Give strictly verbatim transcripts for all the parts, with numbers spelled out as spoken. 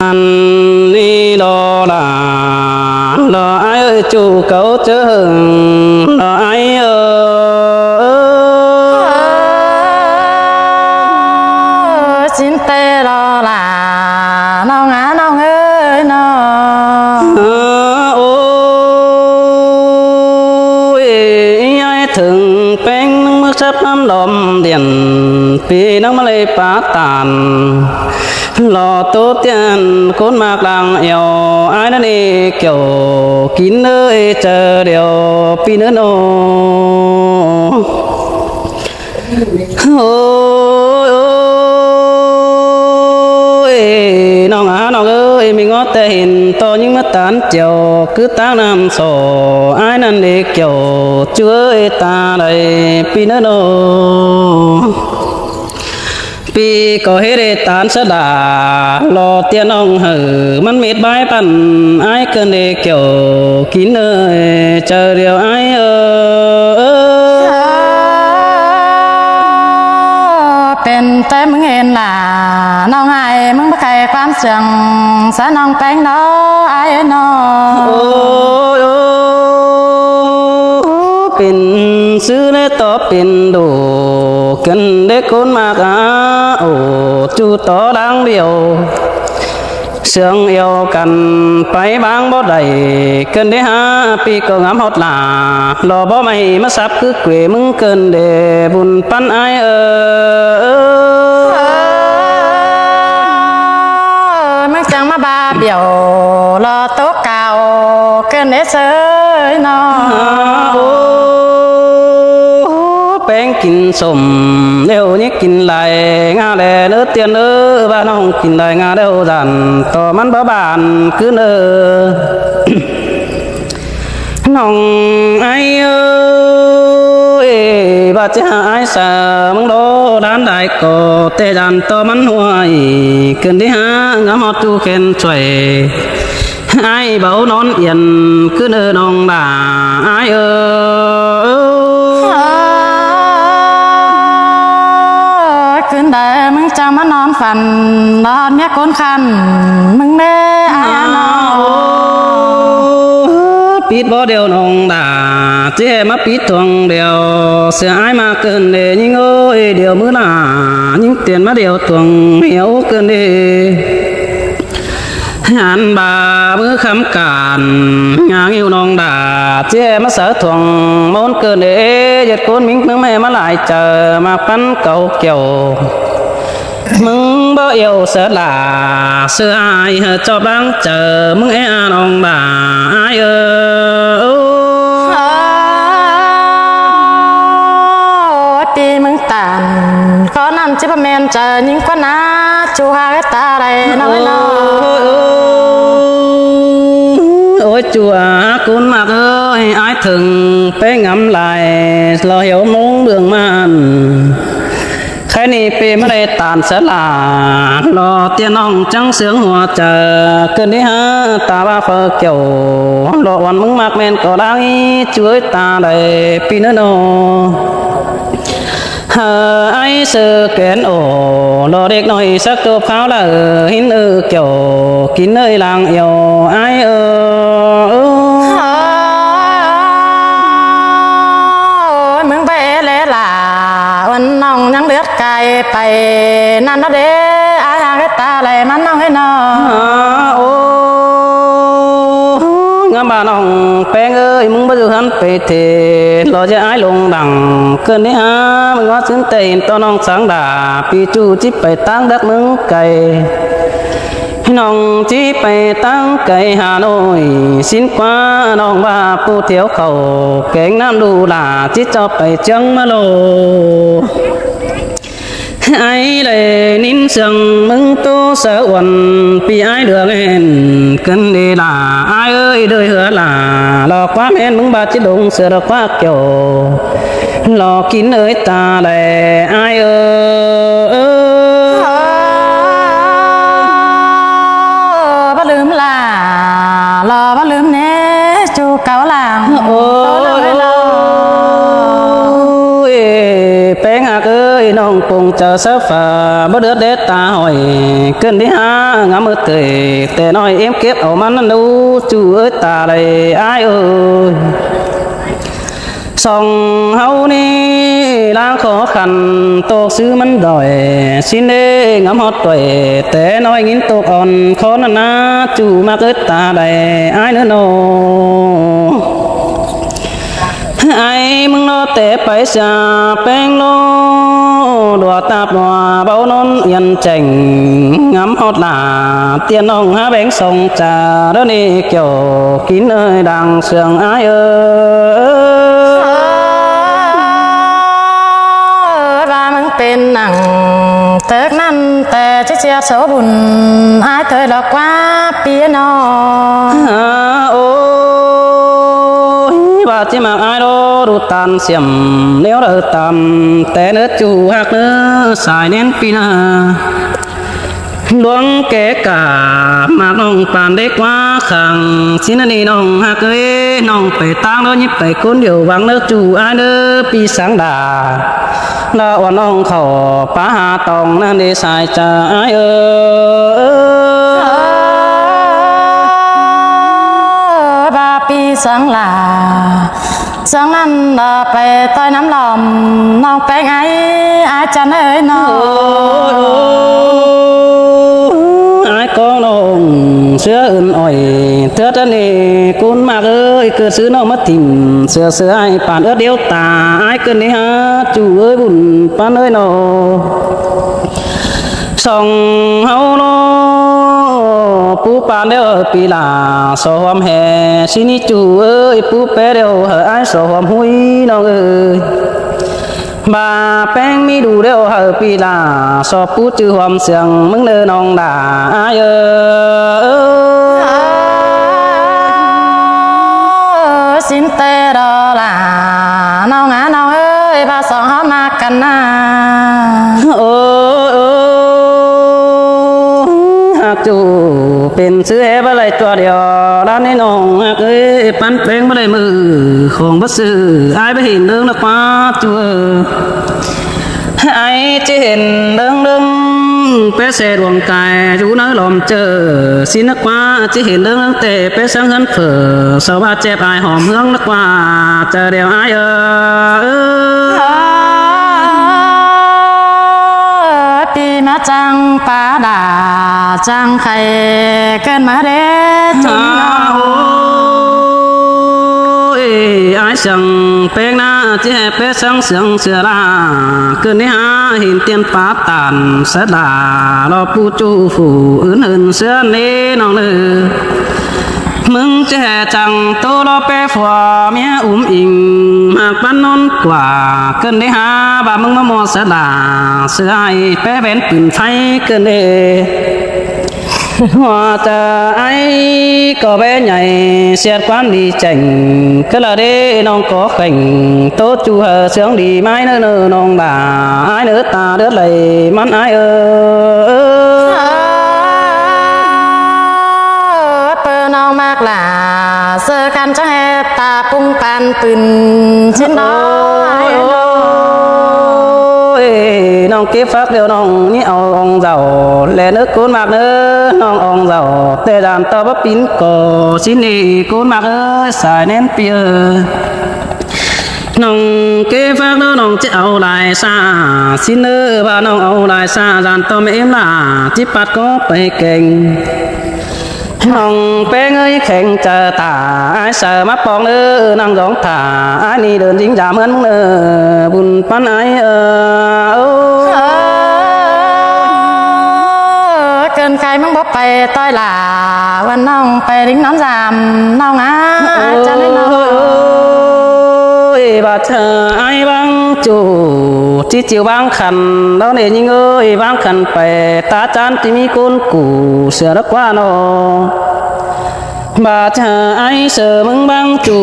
Ăn đi lo là lo ai ơi, chu cáu chớ hừng lo ai ơi. Xin tê lo là nong á nong ơi no. Ôi, ai thừng peng nắng mưa sắp năm đom điện, pi nắng mưa lây pá tàn. Lo tô tiên cốn mạc làng eo, ai năn ê kiểu kín nơi chờ điều pi nơ nô. Ôi, ôi, nong á nong ơi, mi ngó tê hin to những mưa tán chiều, cứ táng năm sổ, ai năn ê kiểu chúa ê ta đây pi nơ nô. Pi có hết ê tán sớ đà, lo tiên nong hử, măn mết bái păn, ai cơn ê kiểu kín nơi, chờ điều ai ơ. Pên tê mưng hên là nong ai mưng bá khay quan sương, sa nong peng đó ai no. Ôi, ôi, ôi, pên sư lê tó pên đồ, cơn đế cốn mạc á, ổ chu tó đáng điều. Sương yêu căn pay báng bó đảy, cơn đế há pi có ngắm hót là, lo bó mày mất sắp cứ quê mưng cơn đế bùn păn ai ơ. Mưng chăng má ba biểu lo tố cao, cơn đế sới no. Ô, peng kín sôm, nếu nhé kín lai, ngã lẽ nớ tiên ơ, ba nong kín lai ngã đeo dàn, to mắn bó bàn cứ nơ. Nong ai ơi, ba cha ai sa, mưng đô đán đại có, tê dàn to mắn huay, cơn đi há, ngắm hót chu khen chuay. Ai bảo nón yên, cứ nơ nong đà, ai ơi. Cơn đế mưng chăng má nón phăn, nón mía cốn khăn, mưng mê ai ăn no. Pít bó điều nong đà, chứ hè má pít thuồng điều, sửa ai mà cơn đế, nhưng ơi, điều mưa là, nhưng tiền má điều thuồng, hiểu cơn đế. Ăn ba mưa khắm cản, ngã nghêu nong đà, chứ hè má sớ thuồng, môn cơn đế, giật cốn mính, mưng mê má lại chờ, mà pắn cầu kiểu. Mưng bó yêu sớ là, sớ ai hơ cho báng chờ, mưng é an ong đà, ai ơ. Ơ, ti mưng tản, có năm chứ bà men chờ, nhưng có ná, chu ha cái ta đây, nó với nó. Ôi, ôi, chùa, cún mạc ơi, ai thừng, pé ngắm lại, lo hiểu mông đường màn. Khai ni pê má đê tản sớ là, lo tiên ong trắng sướng hùa chờ, cơn đi há ta ba phơ kiểu, lo uốn mứng mạc men có đáng ý, chuối ta đẩy pi nữa nô. Hơ ai sư kén ổ, lo đếc nói sắc chộp kháo là hín ư kiểu, kín nơi làng yêu ai ơ. Ôi, mưng bê lê là, uốn nong nhắn lướt cài pay, năn nó đế, ai hàng cái ta lê mắn nong cái no. Ô, ngắm bà nong peng ơi, mưng bá dù hẳn pê thê, lo dễ ai lông đẳng, cơn đi há, mưng ngó xứng tên, to nong sáng đà, pi chu chip pay táng đắc mưng cày. Nong chip pay táng cày Hà Nội, xin qua nong ba pu thiếu khẩu, kéng năm đủ là chip cho pay chướng má lô. Ai lê nín sương mưng tô sớ uốn, pi ai đường hẹn, cơn đi là ai ơi đời hứa là, lo quá men mưng ba chip đông sửa lo quá kiểu. Lo kín ơi ta lê ai ơ. Ơ, bá lưm là, lo bá lưm nê, chu cáo làng. Ôi, ôi, peng hạc ơi, nong Pông chaư sáư phả báu đớt đét ta hỏi, ꞌcứn đi hák ngắm ꞌmự tơi, té ꞌnọi ꞌếm kếp au ꞌmắn ꞌnặn ꞌlú, ꞌchu ới ta đảy ải ơi. Song ꞌháu ꞌnị ꞌláng khó khăn, ꞌtộc ꞌsứ ꞌmắn đòi, ꞌsịn đé ngắm ꞌhọt tuổi, té ꞌnọi ꞌnghín ꞌtộc ón khó ꞌnặn ꞌná, ꞌchu ꞌmặc ới ta đảy ải ꞌnớ ꞌnọ. Ải ꞌmứng ꞌnọ té pay sia ꞌpéng ꞌlô, đua ꞌtặp ꞌlua báu ꞌnón yên chẻng, ngắm ꞌhọt lả tiên ꞌnọng hák béng song cha, đéo ꞌnị kiẻo kín ơi đang sương ải ơi. ꞌVa ꞌmứng pên nẳng tớc ꞌnặn té ꞌchí ꞌchưa sô bun ải ꞌtới lỏ ꞌquá pi ꞌnọ. Ôi, ꞌva ꞌchí ꞌmặc ải ꞌlô đu ꞌtan siêm ꞌnéo đaư ꞌtan, té ꞌnớ ꞌchu ꞌhặc ꞌnớ sai ꞌnén pi ꞌnớ. Luống ké cả ꞌmặc ꞌnọng păn đé ꞌquá khang, ꞌsịn ꞌnị ꞌnọng ꞌhặc ới, ꞌnọng pay ꞌtáng ꞌló nhíp pay ꞌcốn điêu vắng ꞌnớ ꞌchu ải ꞌnớ pi sáng đa. Lỏ uôn ꞌnọng khảu pá ha tong ꞌnặn đé sai cha ải ơi. ꞌVa pi sáng lả, sáng ꞌnặn lỏ pay ꞌtoi ꞌnắm lom, ꞌnọng ꞌpéng ải, ải chăn ới ꞌnọ. Ôi, ôi, ôi, ải ꞌcóng ꞌnọng ꞌsứa ưn ỏi, ꞌtứa ꞌnị ꞌcốn ꞌmặc ới, ꞌcứ ꞌsứ ꞌnọng ꞌmá thỉm ꞌsứa ꞌsứa ải păn ướt điêu ta, ải ꞌcứn đi hák ꞌchu ới bun ꞌpắn ới ꞌnọ. Song ꞌháu ꞌnọ pú păn điêu pi lả so huôm hê, ꞌsịn ꞌnị ꞌchu ới pú pé điêu hảư ải so huôm ꞌhụi ꞌnọng ới. ꞌVa ꞌpéng ꞌmí đu điêu hảư pi lả so pú ꞌchư huôm siêng ꞌmứng ꞌnớ ꞌnọng đa ải ơi. ꞌSịn té đó lả ꞌnọng ꞌnọng ới, ꞌva song ꞌháu ꞌmặc căn ꞌnạ. Ôi, ôi, ꞌhặc ꞌchu pên ꞌsứ é báu đảy ꞌchua điêu, đá ꞌnị ꞌnọng ꞌhặc ới, păn ꞌpéng báu đảy ꞌmự khong báu sư, ải báu hên ꞌlớng ꞌnớ ꞌquá ꞌchu ới. Ải ꞌchí hên ꞌlớng ꞌlớng pé ꞌsê luông cai dú ꞌnớ lom ꞌchợ, ꞌsịn ꞌnớ ꞌquá ꞌchí hên ꞌlớng ꞌlớng té pé sáng ꞌhướn phở, sau ꞌva chép ải hom ꞌhướng ꞌnớ ꞌquá, ꞌchớ điêu ải ơi. Pi ꞌmá chắng pá đa chắng khay ꞌcứn ꞌmá đé chun ꞌnọ. Ôi, ải siêng ꞌpéng ꞌnạ ꞌchí hê pé sáng siêng sia la, ꞌcứn đi hák hên tiên pá ꞌtan sét đa, lo pú ꞌchu phủ ứn hưn sia ꞌnị ꞌnọng ꞌnớ. ꞌMứng ꞌchí hê chắng ꞌtố lo pé phua ꞌmía úm ing ꞌmặc păn ꞌnón ꞌquá, ꞌcứn đi hák ꞌva ꞌmứng ꞌmá ꞌmo sét đa, sia ải pé bén pưn pháy ꞌcứn đi. Hua ꞌchớ ải ꞌcọ bé nhảy ꞌsiết ꞌquám đi chẻng, cá lả đế ꞌnọng ꞌcọ khẻng, ꞌtố ꞌchu hảư siêng đi ꞌmá ꞌnớ ꞌnớ ꞌnọng đa, ải ꞌnớ ta đớt đảy ꞌmắn ải ơi. ꞌPưa ꞌnọng ꞌmặc lả sia căn chắng hê ta pung păn pưn ꞌchí ꞌnọ. Ôi, ꞌnọng kếp phák điêu ꞌnọng ꞌnị au ong dảu, lé ꞌnớ ꞌcốn ꞌmặc ꞌnớ ꞌnọng ong dảu, té dan ꞌtọ báu pín ꞌcọ, ꞌsịn ꞌnị ꞌcốn ꞌmặc ới, sai ꞌnén pi ới. ꞌNọng kếp phák ꞌnớ ꞌnọng ꞌchí au lai sa, ꞌsịn ꞌnớ ꞌva ꞌnọng au lai sa, dan ꞌtọ ꞌmí ꞌếm lả, ꞌchí pắt ꞌcó pay keng. ꞌNọng ꞌpéng ới kheng chaư ta, ải saư ꞌmá pong ꞌnớ ꞌnăng dong ta, ải ꞌnị đơn dính dam ꞌhướn ꞌmứng ꞌnớ, bun păn ải ơ. Ơ, ꞌcợn khay ꞌmứng báu pay ꞌtoi lả, ꞌván ꞌnọng pay đính ꞌnón dam ꞌnọng a, ải chăn ꞌnị ꞌnọng. Ôi, ꞌva ꞌchớ ải ꞌváng ꞌchu, ꞌchí ꞌchịu ꞌváng khăn, ꞌló ꞌnị ꞌnhính ơi, ꞌváng khăn pay, ta chăn ꞌchí ꞌmí ꞌcốn củ, sia đá ꞌquá ꞌnọ. ꞌVa ꞌchớ ải ꞌsớ ꞌmứng ꞌváng ꞌchu,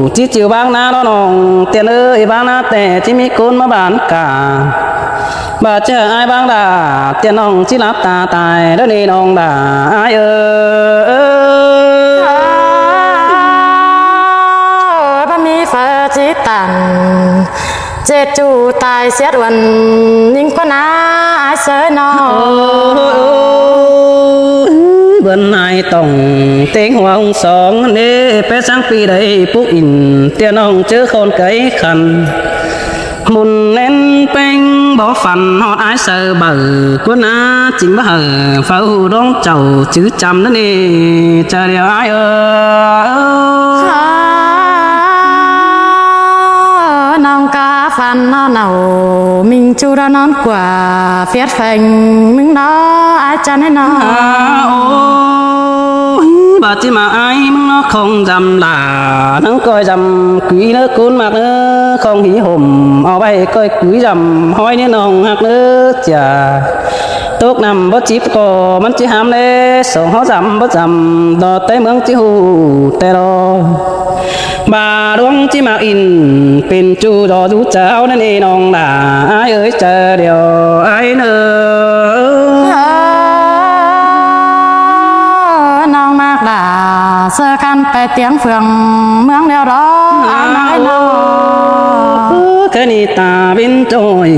ꞌchí ꞌchịu ꞌváng ꞌná ꞌló ꞌnọng, tiên ơi, ꞌváng ꞌná ꞌtẹ ꞌchí ꞌmí ꞌcốn ꞌmá bản cả. ꞌVa ꞌchớ ải ꞌváng đa, tiên ꞌnọng ꞌchí lắp ta tai, ꞌló ꞌnị ꞌnọng đa ải ơ. Báu ꞌmí phaư ꞌchí tản ꞌdệt ꞌchu tai siết uôn ꞌnhính ꞌquá ná ải ꞌsới ꞌnọ. Bươn ải tỏng ꞌtếng hua ꞌhung song ꞌnê, pé sáng pi đảy púk in ꞌtiện ꞌnọng ꞌchớ khon cáy khăn. Môn ꞌnén ꞌpéng bók phăn ꞌhọt ải ꞌsới baư ꞌquá ná chính báu hảư pháu ꞌhụ ꞌlống chảu chứ chăm ꞌnớ ꞌnị, chả điêu ải ơ. ꞌNọng ꞌcọ phăn ꞌnọ ꞌnọ, ꞌminh ꞌchu đó ꞌnón ꞌquá phiết pheng ꞌmứng ꞌnọ, ải chăn ꞌnị ꞌnọ. Ôi, ꞌva ꞌchí ꞌmặc ải ꞌmứng ꞌnọ khong dăm lả, ꞌnắng ꞌcoi dăm quí ꞌnớ ꞌcốn ꞌmặc ꞌnớ, khong hí hổm au ꞌvạy ꞌcoi quí dăm ꞌhói ꞌnị ꞌnọng ꞌhặc ꞌnớ chả. Tốc năm báu chip ꞌcọ ꞌmắn ꞌchí hám ꞌlế, song ꞌháu dăm báu dăm, ꞌdo té ꞌmướng ꞌchí ꞌhụ té lo. ꞌVa ꞌluống ꞌchí ꞌmặc in pên ꞌchu ꞌdo dú chảu ꞌnặn ꞌnị ꞌnọng lả, ải ơi, chả điêu ải ꞌnớ. ꞌNọng ꞌmặc lả ꞌsớ khăn pay ꞌtiếng phường ꞌmướng điêu đó, ải ꞌmặc ꞌnọ. Khe ꞌnị ta bến ꞌchoi,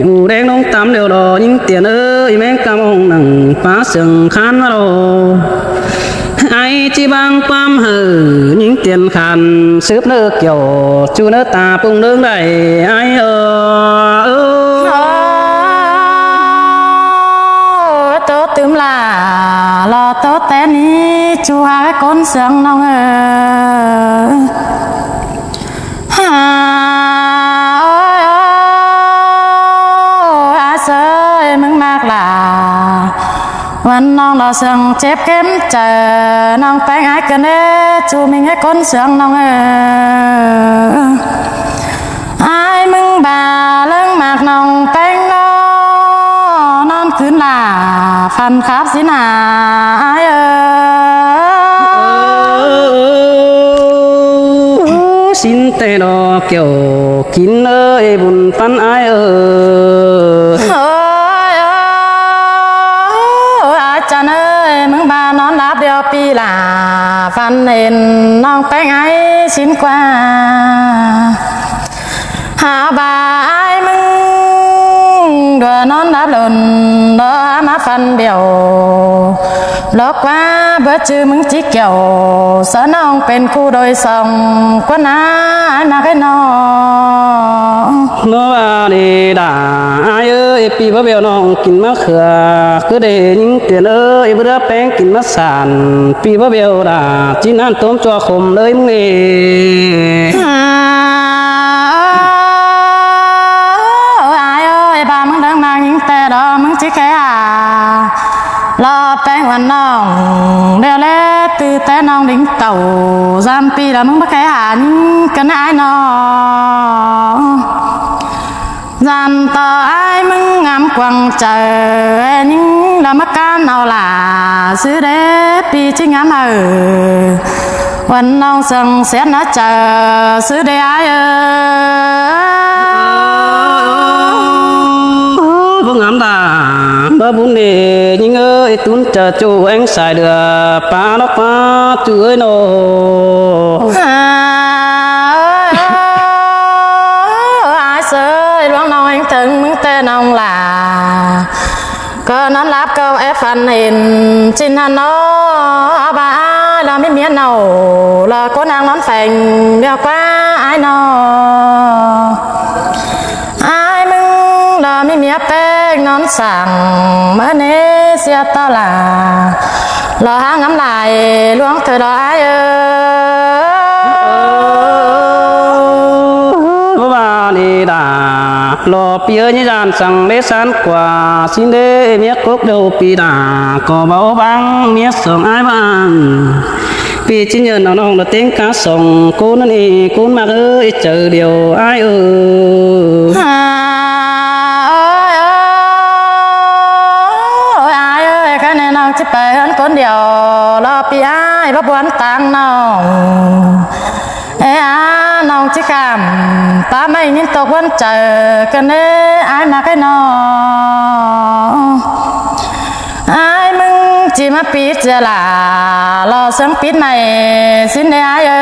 ú đéng ꞌlống tắm điêu đó, ꞌnhính ꞌtiện ới, ꞌméng ꞌcắm ꞌhọng nẳng pá sương khán ꞌmá lo. Ải ꞌchí bang ꞌquám hảư ꞌnhính ꞌtiện khăn sứp ꞌnớ, kiẻo ꞌchu ꞌnớ ta pung ꞌlướng đảy, ải ơ. Ơ, ꞌtố tứm lả lo ꞌtố té ꞌnị, ꞌchu hák ꞌcốn sương ꞌnọng ơ. Ôi, ôi, ải ꞌsới ꞌmứng ꞌmặc lả, uôn ꞌnọng lo sương chếp kém chaư, ꞌnọng ꞌpéng ải ꞌcọ ꞌnê, ꞌchu ꞌminh hák ꞌcốn sương ꞌnọng ơ. Ải ꞌmứng ꞌva ꞌlớng ꞌmặc ꞌnọng ꞌpéng ꞌnọ, ꞌnón cứn lả phăn khắp sín hả, ải ơ. Sín té ꞌlo kiẻo kin ới, bun ꞌpắn ải ơ. Ôi, ôi, ải chăn ới, ꞌmứng ꞌva ꞌnón lắp điêu pi lả, phăn hên ꞌnọng ꞌpéng ải sín ꞌquá. Hák ꞌva ải ꞌmứng đuổi ꞌnón lắp lun, ꞌlọ hák ꞌmá phăn điêu. Lỏ ꞌquá báu ꞌchư ꞌmứng ꞌchí kiẻo, ꞌsớ ꞌnọng pên ꞌcu đôi song ꞌquá ná, ải ꞌmặc ꞌnọ. ꞌNo ꞌva đi đả, ải ơi, pi báu bẻo ꞌnọng kin ꞌmá khưa, cứ đảy ꞌnhính ꞌtiện ới, báu đá ꞌpéng kin ꞌmá sản, pi báu bẻo đả, ꞌchí ꞌnặn tốm ꞌchua khôm ꞌlới ꞌmứng ꞌnị. Ải ơi, ꞌva ꞌmứng đớng ꞌmặc ꞌnhính té đó, ꞌmứng ꞌchí khe hả lo ꞌpéng uôn ꞌnọng, điêu ꞌlế ꞌtứ té ꞌnọng đính tảu, dăm pi lo ꞌmứng báu khe hả ꞌnhính ꞌcọ ꞌnị ải ꞌnọ. Dăm ꞌto ải ꞌmứng ngắm quảng chaư, ꞌnhính lo ꞌmá cá ꞌnọ lả, ꞌsứ đé pi ꞌchí ngắm hảư. Uôn ꞌnọng sương siết ꞌnọ chaư, ꞌsứ đé ải ơ. Báu ngắm đả, báu bun ꞌnị, ꞌnhính ơi, tún chaư ꞌchu ꞌéng sai đưa, pá lốc pá ꞌchu ới ꞌnọ. Ải ꞌsới, ꞌluống ꞌnọng ꞌhéng tớng ꞌmứng té ꞌnọng lả. ꞌCọ ꞌnón lắp ꞌcọ é phăn hên ꞌchí ꞌnặn ꞌnọ, ꞌva ải lo ꞌmí ꞌmiế ꞌnọ, lo ꞌcốn ꞌnăng ꞌnón pheng, điêu ꞌquá ải ꞌnọ. Ải ꞌmứng lo ꞌmí ꞌmiế ꞌpéng ꞌnón sảng, ꞌmá ꞌnê sia ꞌto lả. Lo hák ngắm lai ꞌluống thôi lo ải ơ. Báu ꞌva đi đả, lo pi ới ꞌnhính dản săng đé sán ꞌquá, sín đé ꞌmiế cốc điêu pi đả, ꞌcọ báu bang ꞌmiế song ải bang. Pi ꞌchí nhơn ꞌnọng ꞌnọng lo ꞌtếng cá song ꞌcốn ꞌnặn ꞌnị, ꞌcốn ꞌmặc ới, chaư điêu ải ơ. Ôi, ôi, ôi, ải ơi, cá ꞌnị ꞌnọng ꞌchí pay ꞌhướn ꞌcốn điêu, lo pi ải báu bun tang ꞌnọng. Ê a, ꞌnọng ꞌchí khảm, pá ꞌmạy ꞌnhính tốc ꞌvốn chaư, ꞌcọ ꞌnê ải ꞌmặc ꞌnị ꞌnọ. Ải ꞌmứng ꞌchí ꞌmá pít sia lả, lo sớng pít ꞌmạy sín ꞌnê ải ơ.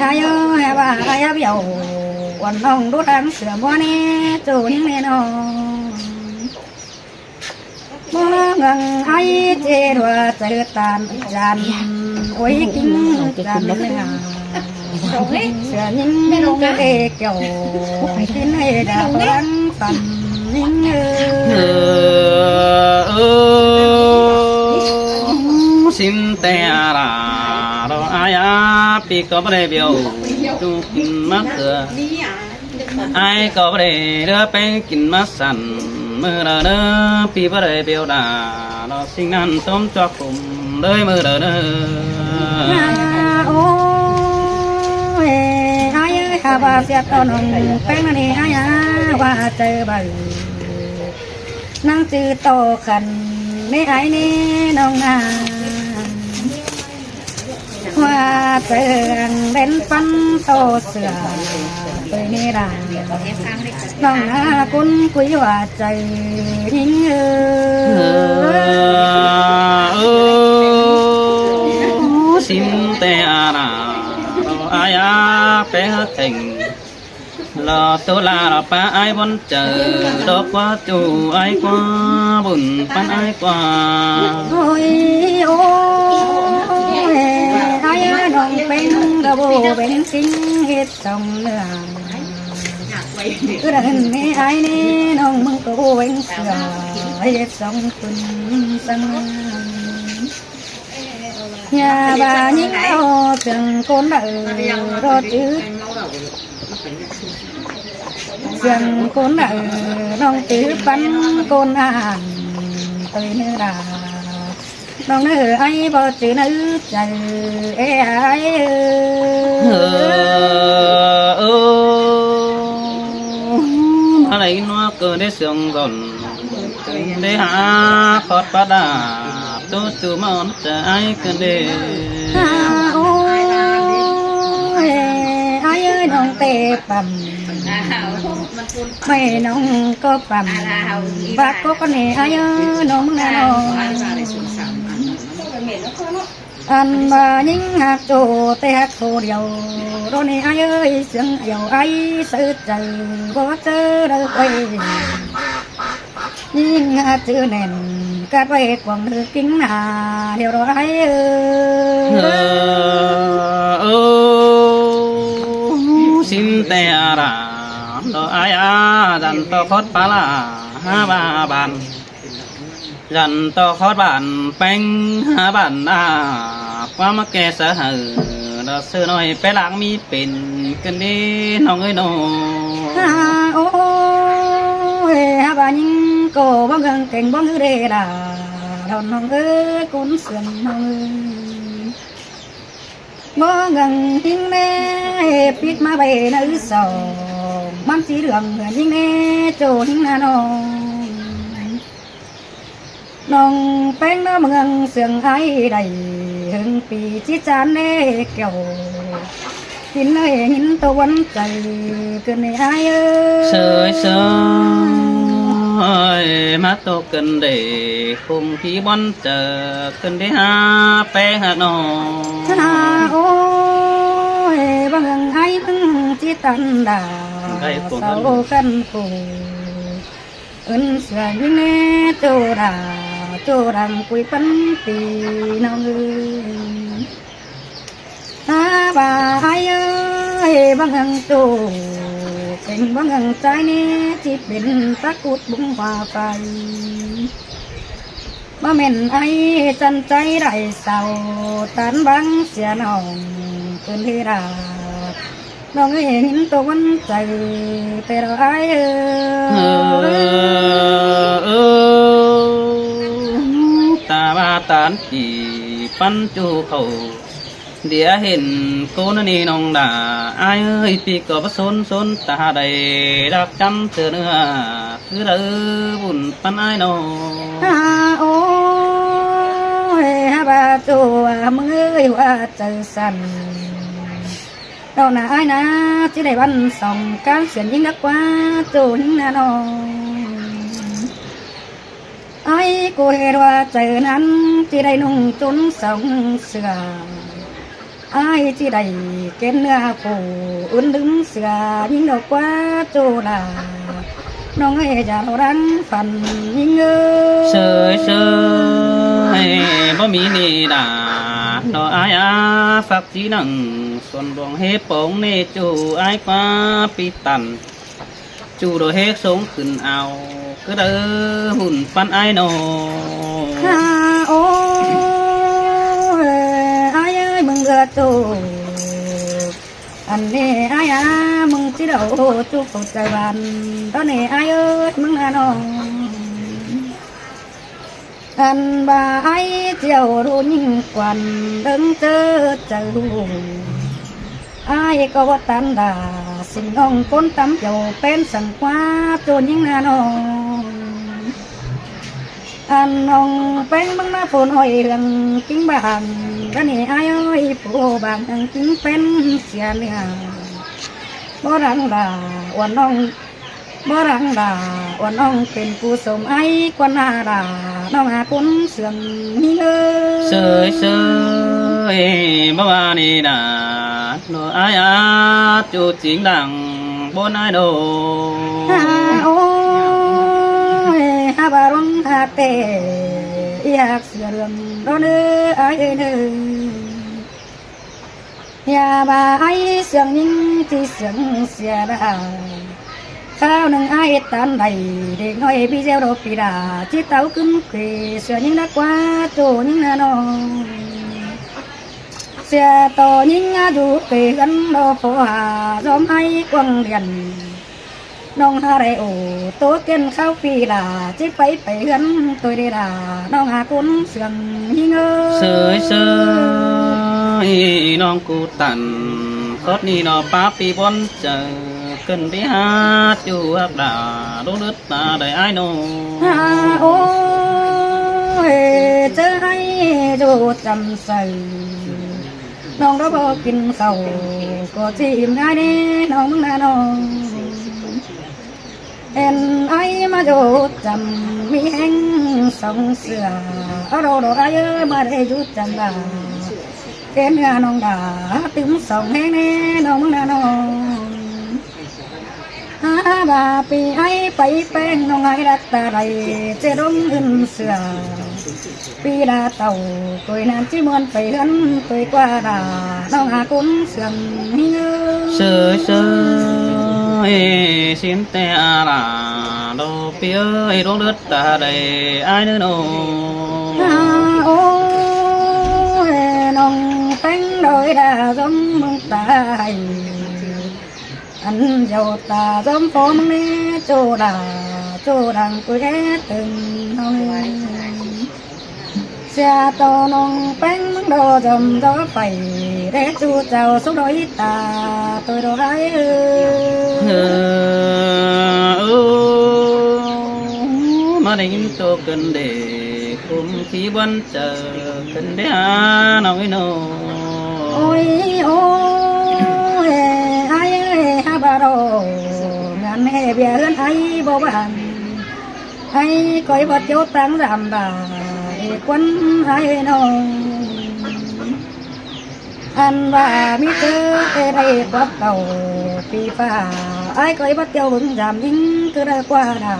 Ai ơi, hả bà, ai ơi, biểu uốn lòng đốt tháng sửa mua nè, chủ những nè nó. Mua ngang ai chê đùa chữ tàn tràn, ôi kính tràn nè. Sửa những cái đê kiểu, kính hay đã lắng tàn những. Ơ, ơ, xin tè ra, đó ai á, pi có bá đê biểu, tu kính mắc tựa. Ai có bá đê, đứa pé kính mắc sẵn, mưa đờ đờ, pi bá đê biểu đà, đó sinh năn tôm cho cùng, đới mưa đờ đờ. Ôi, ai ơi, hà bà siết con hồng, pé năn đi, ai á, bà chơi bời. Năng chư tô khăn, nê ai nê nông à. Hoa sương đến phấn tô sửa, tôi nê đà. Nông à, cún quý hoa trời hính ư. Ơ, ơ, xin tè ra, ai á, pé hớt thành. Lo tu la lo pa ai bón chợ, đó qua chu ai qua, bún păn ai qua. Ôi, ôi, ai ơi, nông pén, đa bô pén kính hết sông nữa. Cứ đa hên mê ai nê, nông mưng cô bén sửa, hết sông phun sông. Nhà bà những ao sương côn đậu, đó chứ. Sương côn đậu, nông tứ pắn côn hàng, tôi nữa là nông nữa ai bao chữ nữa chạy, ê ai ơi. Ơ, ơ, mà lấy nó cơ để sương gòn. Đê hả khót bá đà, tu tu món chả ai cần đê. Ôi, ai ơi, nông tê pầm. Mày nông có pầm. Bác có con nè, ai ơi, nông nè nông. Ăn bà nhính hạt chủ tê hạt khô điều. Đó nè, ai ơi, sướng điều, ai sớ trời, bó sớ đau quay. Nhính hạt chữ nền, cát vay quảng thư kính hà, điều đó ai ơi. Ơ, ơ, xin tè ra, đó ai á, dặn to khót phá là, hả ba bàn. Dặn to khót bàn, peng, hả bàn à, qua mắc kè xã hở, đó sư nói, pé láng mi pên, cơn đi, nông ơi nông. Hả, ôi, hả bà nhính cô, bóng găng kênh, bóng ngư đê đà, đòn nông ơi, cún sườn nông ơi. Bóng găng hính nê, pít má bê nư sầu, mắm chí đường hương hính nê, chô hính nà nông. Nông peng nó mương sương ai đảy, hưng pì chí chán nê kiểu. Kín nơi hính tô quán chạy, cơn nê ai ơi. Sơi sơi, má tô cơn đê, khung phí bón chợ, cơn đê hả, peng hả nông. Hả ôi, băng hưng ai băng chí tàn đà, gai cuồng sau hân khăn khổ. Ơn sửa những nét tô đà, tô đằng quỷ phấn tì nông ơi. Hả bà ai ơi, băng hưng tô, kênh băng hưng trái nét, chỉ bên tắc cút bung hòa phải. Bá mên ai chăn cháy đại sầu, tán băng xìa nòng, cơn đi đà. Nông ơi hính tô quán chạy, tê đó ai ơi. Ơ, ơ, ta ba tán chỉ pắn chu khẩu. Đĩa hên cô nó nì nông đà, ai ơi, pì có bá xôn xôn ta đầy đạp chăm tơ nữa, cứ đỡ bùn pắn ai nô. Hả ôi, hả bà chùa, mưng ơi, hua trời sẵn. Đâu nà ai nà, chứ đẩy bắn sòng, cán xiển dính đắc quá, chù hính nà nô. Ai cô hê đoa trời nắn, chỉ đẩy nông chốn sòng sửa. Ai ꞌchí đảy kén ꞌnưa phủ ứn ꞌlứm sửa ꞌnhính đaư ꞌquá ꞌchu đa. ꞌNọng ơi dả lo đang phăn ꞌnhính ơi. ꞌSới ꞌsới, báu ꞌmí ꞌnị đa. ꞌNo ai á, phắc ꞌchí nẳng xuôn luông ꞌhế pông ꞌnị ꞌchu ai ꞌquá pi tăn. ꞌChu đo ꞌhế sống khửn au, ꞌcứ đaư bun ꞌpắn ai ꞌnọ. Ha, ôi, ai ơi, ꞌmứng ưa ꞌchu. Ăn ꞌnị ai á, ꞌmứng ꞌchí đaư ꞌchu phủ chaư ban. Tó ꞌnị ai ơi, ꞌmứng ꞌna ꞌnọng. Ăn ꞌva ai ꞌchí au ꞌlụk ꞌnhính quan đơng ꞌchớ chaư ꞌlụk. Ai ꞌcọ báu tán đa, sính ꞌnọng ꞌcốn tắm chảu pên săng ꞌquá ꞌchu ꞌnhính ꞌna ꞌnọng. Ăn ꞌnọng ꞌpéng ꞌmứng ꞌna phôn ꞌhọi hương ꞌkính bang, ꞌcọ ꞌnị ai ơi phủ bang hương ꞌkính pên sia ꞌnưa. Báu răng đa, uôn ꞌnọng Báu răng đa, uôn ꞌnọng pên phủ sôm ai ꞌquá ꞌna đa, ꞌnọng a ꞌcốn sương ꞌnhính ơi. ꞌSới ꞌsới, báu ꞌva ꞌnị đa, ꞌnọ ai á, ꞌchu chính đăng bôn ai đô. Ha, ôi, ha ꞌva rong ha tê, ꞌi hák sửa đường đô ꞌnớ ai ơi ꞌnớ. ꞌNhá ꞌva ai sương ꞌnhính ꞌchí sương sia đa. Khảu ꞌnưng ai tán đảy, đếc ꞌnọi ꞌpi ꞌdẹo đô pi đa, ꞌchí táo ꞌcứn khuê sửa ꞌnhính đa ꞌquá ꞌchu ꞌnhính ꞌna ꞌnọng. Sia tô ꞌnhính a dú khuê ꞌhướn đô phô ha, dóm ai quăng điện. ꞌNọng ha đảy ổ tố kiên khảu ꞌpi đa, ꞌchí pay pay ꞌhướn tôi đê đa, ꞌnọng a ꞌcốn sương ꞌnhính ơi. ꞌSới ꞌsới, ꞌnọng ꞌcú tăn, khót ꞌnị ꞌnọ pá ꞌpi bón chaư, ꞌcợn đé ha ꞌchu hák đa, đố đứt ta đảy ai ꞌnọ. Ha, ôi, ꞌchớ ai ꞌchu chăm saư. ꞌNọng đó báu kin khảu, ꞌcọ ꞌchí im ꞌngai đé ꞌnọng ꞌmứng ꞌna ꞌnọng. Hên ai ꞌmá dú chăm ꞌmí ꞌhéng song sửa, a đô đô ai ơi ꞌmá đảy dú chăm đa. Kén ꞌnưa ꞌnọng đa, tứm song ꞌhéng đé ꞌnọng ꞌmứng ꞌna ꞌnọng. Ha ꞌva ꞌpi ai pay ꞌpéng ꞌnọng ai đắc ta đảy, ꞌchớ đóng ứn sửa. ꞌPi đa tảu, tôi ꞌnặn ꞌchí ꞌmuôn pay ꞌhướn tôi ꞌquá đa, ꞌnọng a ꞌcốn sương ꞌnhính ơi. ꞌSới ꞌsới, sính té a đa, đô ꞌpi ơi, đố đứt ta đảy ai ꞌnớ ꞌnọng. Ha, ôi, ꞌnọng ꞌpéng đôi đa dóm ꞌmướng ta ai. Ăn dâu ta dóm phó ꞌmướng ꞌnị ꞌchu đa, ꞌchu đăng ꞌcúi é tưng ꞌnọng. Sia tô ꞌnọng ꞌpéng ꞌmướng đô dóm dó pay, đé ꞌchu chảu súc đôi ta, tôi đô ai ơi. Ơ, ơ, ꞌmá đảy ꞌnhính tô ꞌcợn đê, khum khí bón chaư, ꞌcợn đé ha ꞌnọng ơi ꞌnọ. Ôi, ôi, ai ơi, ha ꞌva đô, ngăn ꞌhế ꞌviạk ꞌhướn ai báu bang. Ai ꞌcoi báu ꞌtiếu ꞌtáng dăm đa, ê quán ai ơi ꞌnọng. Ăn ꞌva ꞌmí ꞌchớ ê đảy quát cảu ꞌpi ꞌphạ, ai ꞌcoi báu ꞌtiếu bớng dăm ꞌnhính ꞌcứ đaư ꞌquá đa.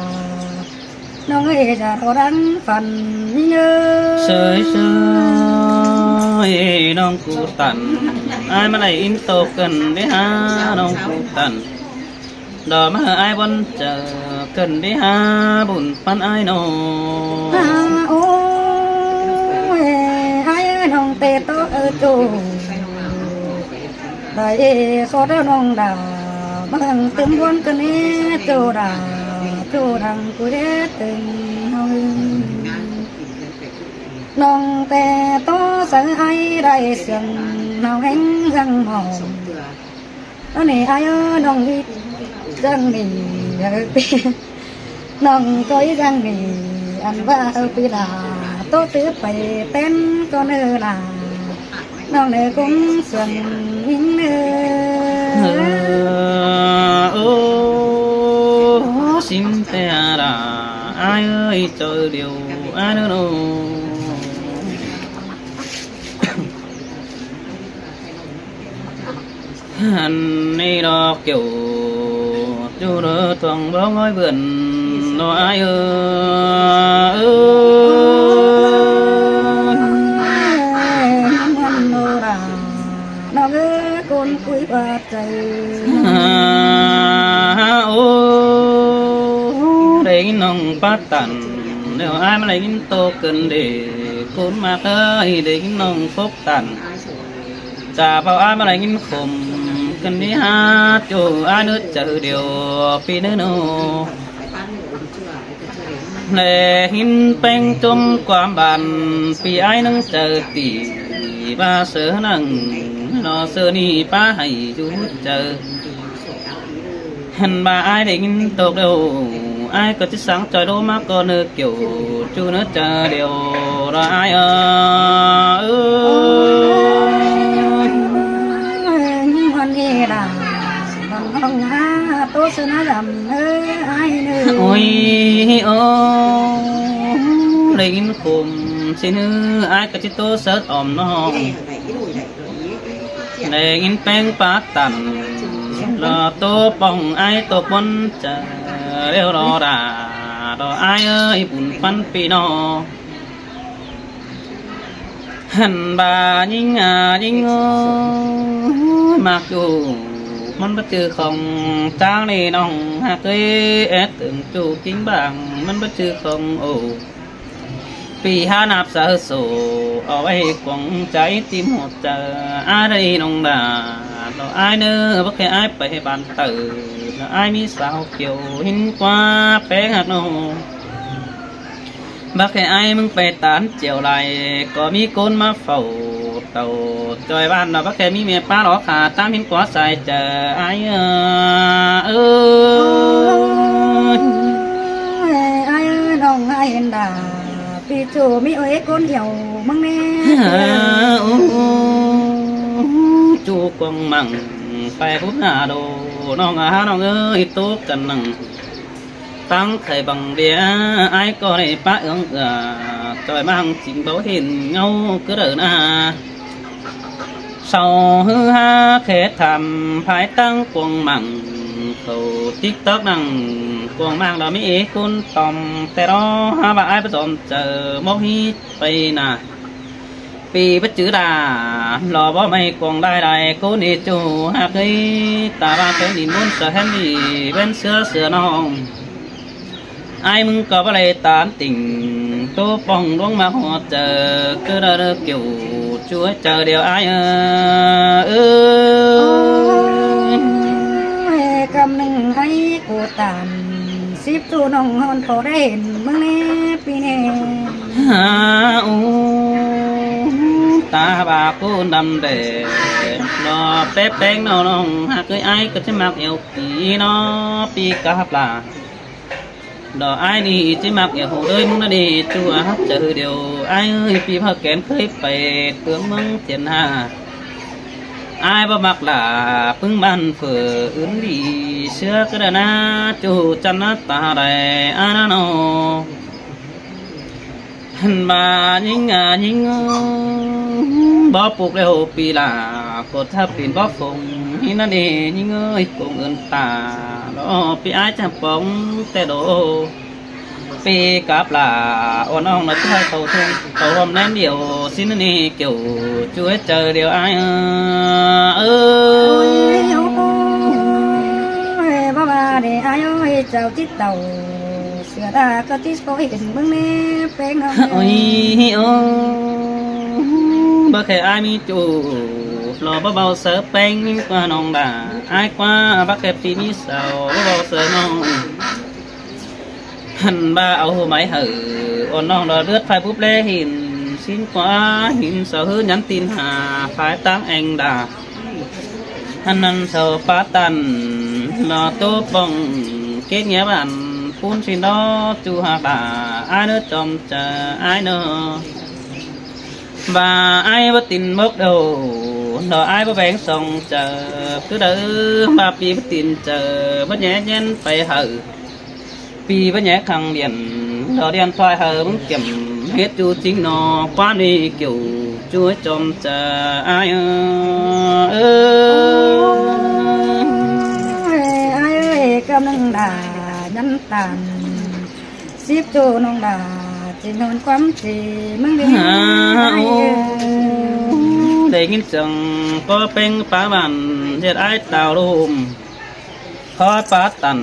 ꞌNọng ơi dả đô đang phăn ꞌnhính ơi. ꞌSới ꞌsới, ꞌnọng ꞌcú tăn. Ai ꞌmá đảy ꞌnhính tô ꞌcợn đé ha ꞌnọng ꞌcú tăn. Đo ꞌmá ai bón chaư ꞌcợn đé ha bun ꞌpắn ai ꞌnọ. Ha, ôi, ai ơi ꞌnọng té tó ơ ꞌchu. Đảy ê khót đaư ꞌnọng đa, ꞌmá hăng tứm bón ꞌcợn đé ꞌchu đa, ꞌchu đăng ꞌcúi é tưng ꞌnọng. ꞌNọng té tó sáư ai đảy sương ꞌnọng ꞌhéng ꞌdặng mỏng. Ơ ꞌnị ai ơ ꞌnọng ꞌí ꞌdặng ꞌnị, ơ ꞌpi. ꞌNọng ꞌcọ ꞌí ꞌdặng ꞌnị, ăn ꞌva ơ ꞌpi đa, ꞌtố tứ pay tén ꞌcọ ꞌnớ đa. ꞌNọng ꞌnớ ꞌcốn sương ꞌnhính ꞌnớ. Ơ, ơ, sính té a đa, ai ơi, choi điêu, ai ꞌnớ ꞌnọ. Ăn ꞌnị ꞌnọ kiẻo ꞌchu ꞌnớ thuang bó ꞌngói bươn ꞌnọ ai ơ. Ăn ꞌnọ đa ꞌnọng ơ, ꞌcốn cúi ꞌva chaư. Ô, đảy ꞌnọng pát tản, ꞌlẹo ai ꞌmá đảy ꞌtố cơn đê, ꞌcốn ꞌmặc ơi, đảy ꞌnọng phốc tản. Chả páo ai ꞌmá đảy khôm cơn đi hák ꞌchu ai ꞌnớ chaư điêu ꞌpi ꞌnớ ꞌnô. Lê ꞌhịn ꞌpéng ꞌchốm ꞌquám bản ꞌpi ai ꞌnưng chaư tỉ ꞌva ꞌsớ ꞌnăng ꞌnọ ꞌsớ ꞌnị pá hảy dú chaư. Hăn ꞌva ai đảy ꞌtố điêu, ai ꞌcọ ꞌchí sáng ꞌchoi đô ꞌmá ꞌcọ ꞌnớ kiẻo ꞌchu ꞌnớ chaư điêu ꞌnọ ai ơ. Ơ, ꞌnhính ꞌhọn ê đa, ꞌnọng ꞌhọng há ꞌtố ꞌsớ ꞌnớ dăm ơ ai ꞌnớ. Ôi, ô, đảy khôm ꞌsịn ơ, ai ꞌcọ ꞌchí ꞌtố ꞌsớ ỏm ꞌnọng. Đảy ꞌpéng pát tản, ꞌlọ ꞌtố pong ai ꞌtố ꞌpốn chaư điêu ꞌnọ đa, ꞌnọ ai ơi, bun ꞌphắn ꞌpi ꞌnọng. Hăn ꞌva ꞌnhính a ꞌnhính ơ, ꞌmặc ꞌchu ꞌmắn báu ꞌchư khong, chắng ꞌnị ꞌnọng hák ơi, ét tưng ꞌchu ꞌkính bang ꞌmắn báu ꞌchư khong ô. ꞌPi hák ꞌnặp sáư sổ, au ꞌvạy cuông chaư ꞌtím ꞌhọt chaư, ai đảy ꞌnọng đa, ꞌnọ ai ꞌnớ, báu khe ai pay bản taư, ꞌnọ ai ꞌmí sáo kiẻo ꞌhịn ꞌquá ꞌpéng ꞌhặc ꞌnọ. Báu khe ai ꞌmứng pay tản chiẻo lai, ꞌcọ ꞌmí ꞌcốn ꞌmá phảu tảu ꞌchoi bản ꞌnọ, báu khe ꞌmí ꞌme pá lỏ khả ꞌtám ꞌhịn ꞌquá sai chaư ai ơ. Ơ, ai ơ, ꞌnọng ai hên đa, ꞌpi ꞌchu ꞌmí ơi ꞌcốn hiẻo ꞌmướng ꞌnê. Ơ, ú, ꞌchu cuông măng pay búp nả đô, ꞌnọng a há ꞌnọng ơi, ꞌtố căn nẳng. Tắng khay bằng đĩa ai ꞌcọ đảy pá ương ưa, ꞌchoi ꞌmáng chính báu hên ꞌngáu ꞌcứ đaư ꞌna. Sau ꞌhứ hák khé tham phái tắng cuông măng khảu TikTok nẳng cuông măng đa ꞌmí ê ꞌcốn tỏm ꞌtẹ ꞌnọ hák ꞌva ai báu dom chaư mốc ꞌhí pay ꞌna. ꞌPi báu chứ đa, lo báu ꞌmạy cuông lai lai ꞌcốn ê ꞌchu hák ơi, ta ꞌva khéng đin ꞌmôn sa hén đi ꞌvén ꞌsứa sia ꞌnọng. Ai ꞌmứng ꞌcọ báu đảy tản tỉnh, ꞌtố pong ꞌluống ꞌmặc ꞌhọt chaư, ꞌcứ đaư đaư kiẻo ꞌchu ơi chaư điêu ai ơ. Ơ, ơ, căm ꞌnưng ai ꞌcọ tản síp ꞌchu ꞌnọng ꞌhọn pháu đảy hên ꞌmướng ꞌnê ꞌpi ꞌnê. Há, ú, ta ꞌva ꞌcốn đăm đe, ꞌnọ pép ꞌpéng ꞌnọng ꞌnọng hák ơi, ai ꞌcọ ꞌchí ꞌmặc ẻo kỉ ꞌnọ ꞌpi cắp ꞌla. Đỏ ai ꞌnị ꞌchí ꞌmặc ẻo hô đới ꞌmướng ꞌnặn đi ꞌchu a hắc chaư điêu ai ơi, ꞌpi ꞌva kén khới pay tướng ꞌmướng tiên ha. Ai báu ꞌmặc lả ꞌpứng bản phở ứn đi ꞌsứa ꞌcứ đa ꞌna ꞌchu chăn ꞌna ta đảy ai ꞌna ꞌnọ. Hăn ꞌva ꞌnhính a ꞌnhính ơ, báu puk ꞌlẹo ꞌpi lả, ꞌcột tháp pin báu phông ꞌnhính ꞌnặn đi ꞌnhính ơi, cuông ươn ta lo ꞌpi ai chăm póng ꞌtẹ đô. ꞌPi cắp lả ôn ong nó ꞌchí ꞌhọi tàu thung tàu ꞌhuôm ꞌnén điêu ꞌsịn ꞌnặn đi, kiẻo ꞌchu ết chaư điêu ai ơ. Ôi, ôi, báu ꞌva đê ai ơi, chảu chít tàu sửa ta ꞌcọ chít ꞌcọ hên ꞌmướng ꞌnê ꞌpéng ꞌnọng. Ôi, ôi, báu khe ai ꞌmí ꞌchu lo báu báu saư ꞌpéng ꞌmí ꞌquá ꞌnọng đa. Ai ꞌquá báu khe ꞌpi ꞌmí sau báu báu saư ꞌnọng. Hăn ꞌva au hua máy hảư ôn ꞌnọng lo lướt phai búp ꞌlé hên ꞌsịn ꞌquá hên sau ꞌhứ nhắn tin ha phái ꞌtáng eng đa. Hăn ꞌnặn sau pá tăn lo ꞌtố pong kết nghĩa bản phún ꞌsịn đó ꞌchu hạc đa ai ꞌnớ chom chaư ai ꞌnớ. ꞌVa ai báu tin mốc đâu, lo ai báu béng song chaư, ꞌcứ đaư ꞌva ꞌpi báu tin chaư, báu nhé nhén pay hảư. ꞌPi báu nhé khăng điện, lo điện thoại hảư ꞌmứng kiểm, hết ꞌchu chính ꞌnọ, ꞌquám đi kiẻo ꞌchu chom chaư ai ơ. ꞌCọ ꞌnưng đa nhắn tan síp ꞌchu ꞌnọng đa, ꞌchí ꞌnhôn ꞌquám ꞌchí ꞌmứng đi. À, ai ô, ơi. Đảy ꞌnghín chắng ꞌcọ ꞌpéng pá bản ꞌdệt ai táo ꞌlum. Khói pá tẳn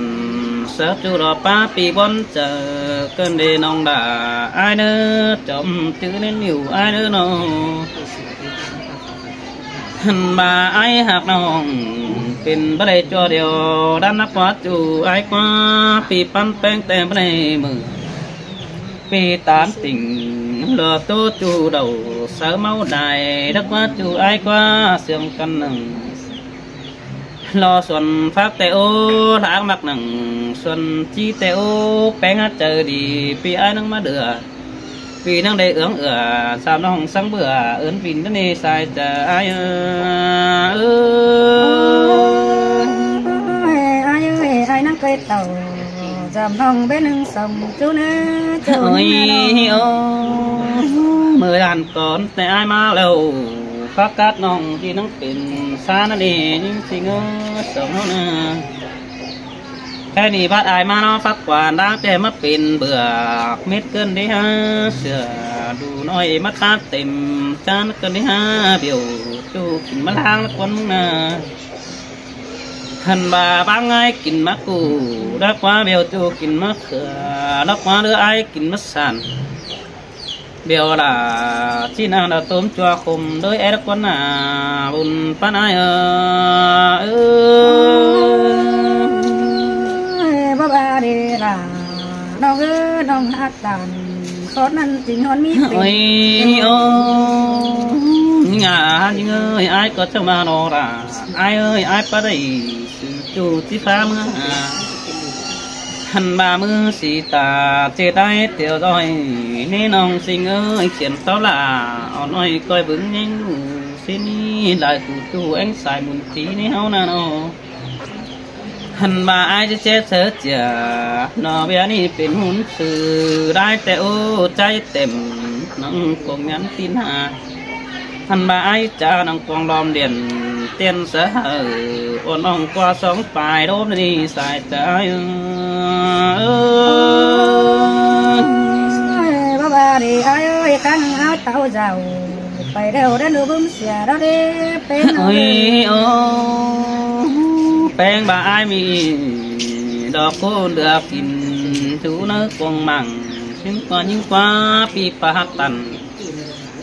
sớp ꞌchu lo pá pi bón chaư ꞌcợn đi ꞌnọng đa, ai ꞌnớ chóm chứ ꞌnén níu ai ꞌnớ ꞌnọ. Hăn ꞌva ai ꞌhặc ꞌnọng pên báu đảy ꞌchua điêu, đắn ꞌnắc ꞌquá ꞌchu ai ꞌquá pi pắn ꞌpéng ꞌtẹ báu đảy ꞌmự. Pi tán tỉnh lo ꞌtố ꞌchu đảu sáư ꞌmáu đai, đắc ꞌquá ꞌchu ai ꞌquá siêng căn nẳng. Lo suôn phák ꞌtẹ ố, lác ꞌmặc nẳng suôn ꞌchí ꞌtẹ ố, ꞌpéng hák chaư đi, pi ai ꞌnắng ꞌmá đưa. Pi ꞌnắng đảy ướng ưa, sam ꞌnọng sắng bưa, ứn pin ꞌnớ ꞌnị sai chaư ai ơ. Ơi, ai ơi, ai ꞌnắng ꞌcới tảu, sam ꞌnọng bến ꞌnưng song ꞌchu ꞌnớ, ꞌchu ꞌnớ. Ôi, ơ, ꞌmự đàn con ꞌtẹ ai ꞌmá ꞌlẹo, phák cát ꞌnọng đi ꞌnắng pên sa ꞌnớ ꞌnị, ꞌnhính ꞌsịn ꞌngớ song ꞌnớ ꞌnớ. Khay ꞌnị bát ai ꞌmá ꞌnọ phák quan đang ꞌtẹ ꞌmá pên bưa mết ꞌcợn đi ha, sửa đủ ꞌnọi ꞌmá tát têm chán ꞌcợn đi ha, bẻo ꞌchu kin ꞌmá ꞌláng ꞌlẹo ꞌquám ꞌnưng ꞌnớ. Hăn ꞌva báng ai kin ꞌmá ꞌcụ, đắc ꞌquá bẻo ꞌchu kin ꞌmá khưa, đắc ꞌquá đứa ai kin ꞌmá san. Bẻo đa ꞌchí nẳng đa tôm ꞌchua khôm đới é đắc ꞌquá nả bun pán ai ơ. Ơ, báu ꞌva đi đa, ꞌnọng ơ, ꞌnọng ꞌhặc tản, khót ꞌnặn ꞌchí ꞌnhón ꞌmí pên. Ôi, ô, ꞌnhính à, ꞌnhính ơi, ai ꞌcọ ꞌchọ ꞌmá ꞌnọ đa, ai ơi, ai pá đảy, sư ꞌchu ꞌchí phá ꞌmứa à. Hăn ꞌva ꞌmứ sí ta ꞌchệt ai ꞌtiếu ꞌdoi, ꞌnị ꞌnọng ꞌsịn ơi, khiến tó lả, ón ꞌnọi ꞌcoi bứng ꞌnhính ꞌlụk, ꞌsịn ꞌnị lai ꞌcụ ꞌchu éng sai mun thí ꞌnị ꞌháu ꞌnặn ꞌnọ. Hăn ꞌva ai ꞌchí chếp sáư chia, ꞌnọ ꞌviạk ꞌnị pên hún sư, đai ꞌtẹ ô, ꞌchái têm, ꞌnọng cuông nhắn tin hả. Hăn ꞌva ai cha ꞌnọng cuông lom điên, tiên sa hảư, ôn ꞌnọng ꞌquá song pay đốm ꞌnị sai chaư ai ơ. Ơi, báu ꞌva đi ai ơi, khăn áo táo dầu, pay đeo đến đu búm sia đó đi, pên ơi. Ôi, ô, ꞌpéng ꞌva ai ꞌmí, đo ꞌcốn đưa kin, ꞌchu ꞌnớ cuông măng, ꞌsịn ꞌquá ꞌnhính ꞌquá pi pá hák tản.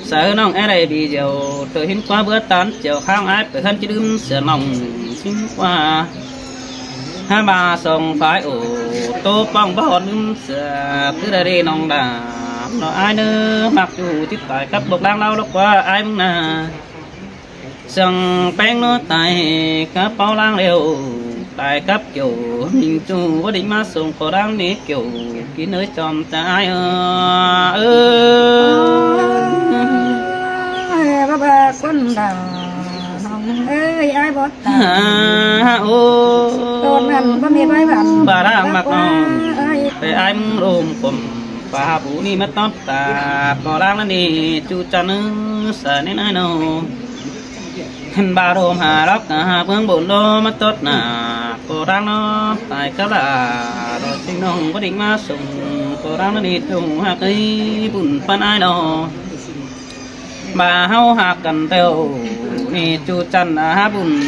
Sáư ꞌnọng é đảy đi điêu, ꞌtưa ꞌhính ꞌquá bứa tán chiêu kháng ai pay ꞌhướn ꞌchí đưm sia ꞌnọng ꞌsịn ꞌquá. Hák ꞌva song phái ổ, ꞌtố ꞌpóng báu ꞌhọt đưm sia, ꞌtứ đa đi ꞌnọng đa, ꞌnọ ai ꞌnớ ꞌmặc ꞌchu ꞌchí tai cắp bốc ꞌláng ꞌláo lốc ꞌquá ai ꞌmứng nả. Song ꞌpéng ꞌnọ tai cắp báu ꞌláng ꞌlẹo, tai cắp kiẻo, ꞌmính ꞌchu báu đinh ꞌmá sông ꞌcọ đang ꞌnị kiẻo, kin ơi chom chaư ai ơ. Ơ, báu ꞌva ꞌquám đa, ꞌnọng ơi, ai bót ta. Hả, ô. Tốn ꞌnặn báu ꞌmí bái bản. Bá đang ꞌmặc ꞌnọng. Ai. Pay ai ꞌmứng ꞌlum cốm, pá hả bú ꞌnị ꞌmá tóp ta, ꞌcọ đang ꞌnặn ꞌnị, ꞌchu chăn ư, sa ꞌnị ꞌnị ꞌnọ. Hăn ꞌva ꞌlum hả lốc hả ꞌmướng bôn ꞌlum ꞌmá tót nả, ꞌcọ đang ꞌnọ, tai cắp lả, ꞌlọ ꞌchí ꞌnọng báu đinh ꞌmá sông, ꞌcọ đang ꞌnặn ꞌnị ꞌchu hák ơi bun pán ai ꞌnọ. ꞌVa ꞌháu hák căn teo, ꞌnị ꞌchu chăn hả bun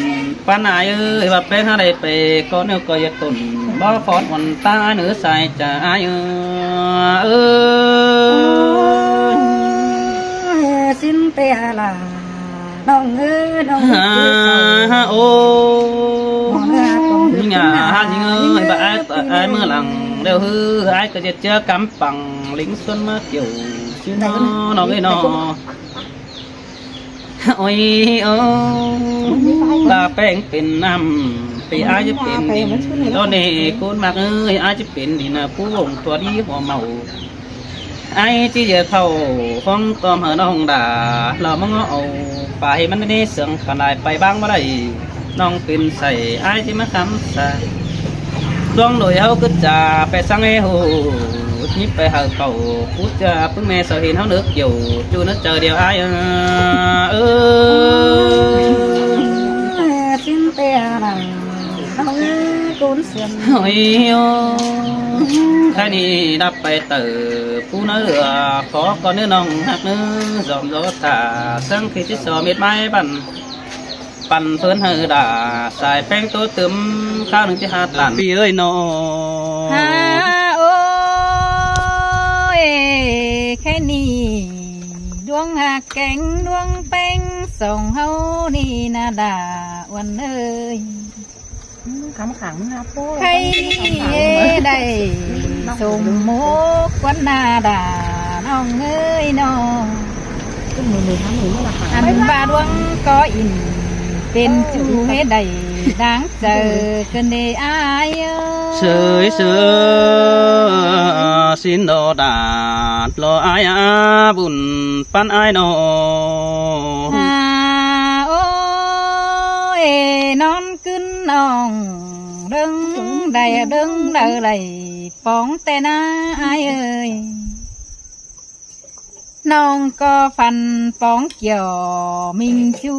pán ai ơi, ꞌva ꞌpéng hả đảy pay, ꞌcọ ꞌnéo ꞌcọ ꞌdệt tốn, báu phón uôn ta ai ꞌnớ sai chaư ai ơ. Ơ, ꞌsịn ꞌtẹ lả. ꞌNọng ơi, ꞌnọng ơi, hả, ô. ꞌNọng ơi, hả, ꞌnhính ơi, hả, ꞌnhính ơi, ꞌva ai, ai ꞌmưa lăng, ꞌlẹo ꞌhứ, ai ꞌcọ ꞌdệt ꞌchưa cắm păng, lính xuân ꞌmá kiẻo, ꞌsịn ꞌnọ, ꞌnọng ơi ꞌnọ. Ôi, ô, ꞌva ꞌpéng pên ꞌnặm, pi ai ꞌchí pên đin, ꞌlọ ꞌnị, ꞌcốn ꞌmặc ơi, ai ꞌchí pên đin, ꞌpú ꞌvông tua đi ꞌhua mảu. Ai ꞌchí ꞌdệt khảu ꞌphong ꞌtóm hảư ꞌnọng đa, ꞌlọ ꞌmá ngó au, pay ꞌhế ꞌmắn ꞌnị sương păn lai pay báng ꞌmá đảy. ꞌNọng pên sai, ai ꞌchí ꞌmá khắm sa. Đuông đuổi ꞌháu ꞌcứ chaư, pay săng ê hô, ꞌnhíp pay hảư pảu, pú chaư ꞌpứng ꞌme sau hên ꞌháu ꞌnớ kiẻo, ꞌchu ꞌnớ chaư điêu ai ơ. Ơ. Ơ, ꞌsịn ꞌtẹ lả, ꞌnọng ơi, ꞌcốn Ôi ô, thái ni đắp pay tở, pú nớ lửa khó có nớ nòng hạc nớ, dòm gió thả, sáng khi chít so mệt mái bắn, bắn phớn hơ đà, xài phén tố tứm, kháo nưng chít há tản. Pì ơi nô. Hả ôi, khay ꞌnị ꞌluống hạc kéng ꞌluống ꞌpéng song ꞌháu ꞌnị ꞌna đa uôn ơi. Khắm khẳng ꞌna pô. Khay ꞌnị ꞌhế đảy sôm mốc ꞌquán ꞌna đa ꞌnọng ơi ꞌnọ. Ăn ꞌva ꞌluống có ỉn pên ꞌchu ꞌhế đảy đáng chảu cơn đê ai ơi. Sới sới, sín đo đa lo ai á bun păn ai nô. Hả ôi, ꞌnón ꞌcứn ꞌnọng ꞌlớng đảy ꞌlớng đảy đảy póng ꞌtẹ ꞌna ai ơi. ꞌNọng ꞌcọ phăn póng kiẻo ꞌminh ꞌchu,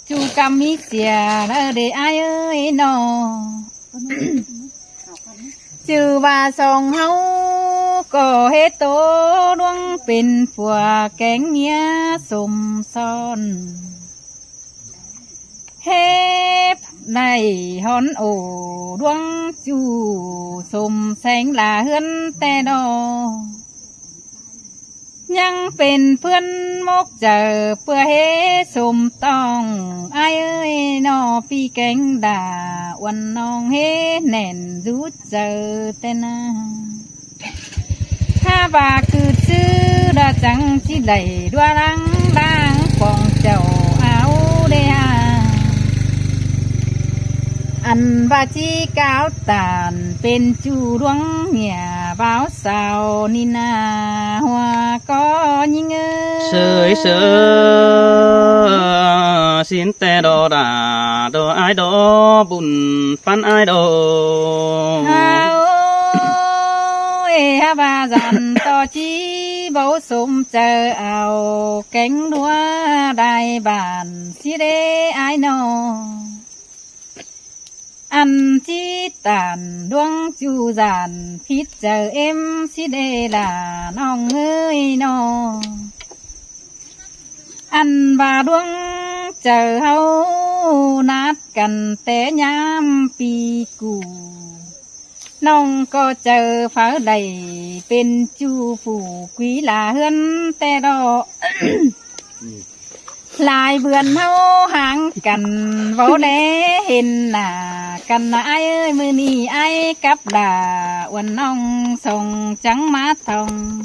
ꞌchu ꞌcắm ꞌmí sia đa đê ai ơi ꞌnọ. ꞌChư ꞌva song ꞌháu ꞌcọ ꞌhế tô ꞌluống pên phua kéng ꞌmía sôm son. ꞌHế đảy hón ổ ꞌluống ꞌchu sôm seng la ꞌhướn ꞌtẹ đo. ꞌNhắng pên ꞌphướn mốc chaư ꞌpưa ꞌhế sôm tỏng ai ơi ꞌnọ, pí kéng đa uôn ꞌnọng ꞌhế nẻn dú chaư ꞌtẹ ꞌna. Hả ꞌva ꞌcứn ꞌchư đa chắng ꞌchí đảy ꞌlua ꞌláng đang pong chảu au đê hả. Ăn ꞌva ꞌchí cáo tản pên ꞌchu ꞌluống ꞌnhả báo sao ꞌnị ꞌna hua ꞌcọ ꞌnhính ơi. Sới sới, sín ꞌtẹ đo đa đo ai đo bun păn ai đo. Hả ôi, hả ꞌva dản ꞌto ꞌchí báu sôm chaư au kéng ꞌlua đai bản ꞌsí đê ai ꞌnọ. Ăn ꞌchí tản ꞌluống ꞌchu dản phít chaư ꞌếm ꞌsí đê đa ꞌnọng ơi ꞌnọ. Ăn ꞌva ꞌluống chaư ꞌháu nát căn té ꞌnhám pi củ. ꞌNọng ꞌcọ chaư phaư đảy pên ꞌchu phủ quí la ꞌhướn ꞌtẹ đo. Lai bươn ꞌháu háng căn báu đé hên nả căn ꞌna ai ơi, ꞌmự ꞌnị ai cắp đa uôn ꞌnọng song chắng ꞌmá thong.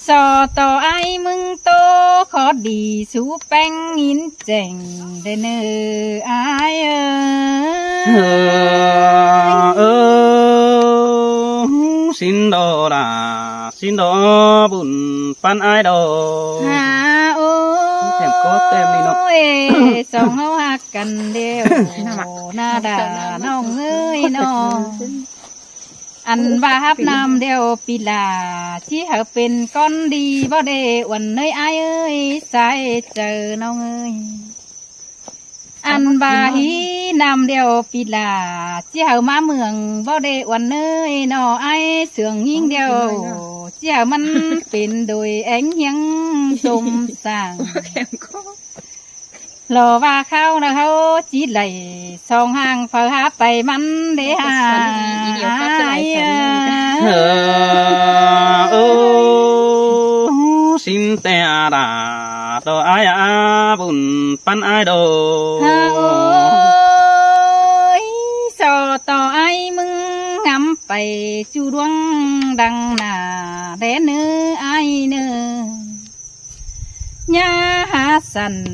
So ꞌto ai ꞌmứng ꞌtố khó đi sú ꞌpéng ín chẻng đê ꞌnơ ai ơi. Ơ, ơ, sín đo đa, sín đo bun păn ai đo. Hả ôi, song ꞌháu hák căn điêu ꞌna đa ꞌnọng ơi ꞌnọ. Ăn ꞌva hắp ꞌnăm điêu pi la, ꞌchí hảư pên ꞌcón đi báu đê uôn ꞌnới ai ơi, sai chaư ꞌnọng ơi. Ăn ꞌva hí ꞌnăm điêu pi la, ꞌchí hảư ꞌmá mương báu đê uôn ꞌnới ꞌnọ ai, sương ꞌnhính điêu ꞌchí hảư ꞌmắn pên đôi éng ꞌhiếng sôm sảng. Lo ꞌva kháo ꞌnơ ꞌháu ꞌchí đảy song hang phaư há pay ꞌmắn đê hả. Ơ, ơ, sín ꞌtẹ đa đo ai á bun păn ai đo. Hả ôi, so ꞌto ai ꞌmứng ngắm pay ꞌchu ꞌluống đăng nả đé ꞌnơ ai ꞌnơ. Nhá hả sẳn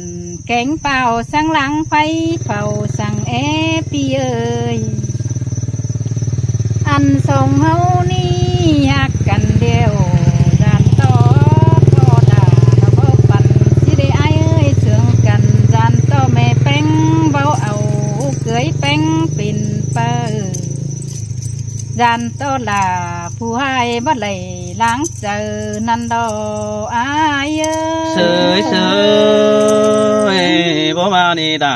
kéng pao sáng láng pháy phao sáng é pi ơi. Ăn song ꞌháu ꞌnị hák căn điêu, dản ꞌto ꞌcọ đa ꞌháu báu păn ꞌsí đê ai ơi, sương căn dản ꞌto ꞌme ꞌpéng báu au, cưới ꞌpéng pên pơ. Dản ꞌto lả phủ ꞌhại báu đảy láng chaư ꞌnặn đo ai ơi. Sới sới. Ê, báu ꞌva đi đa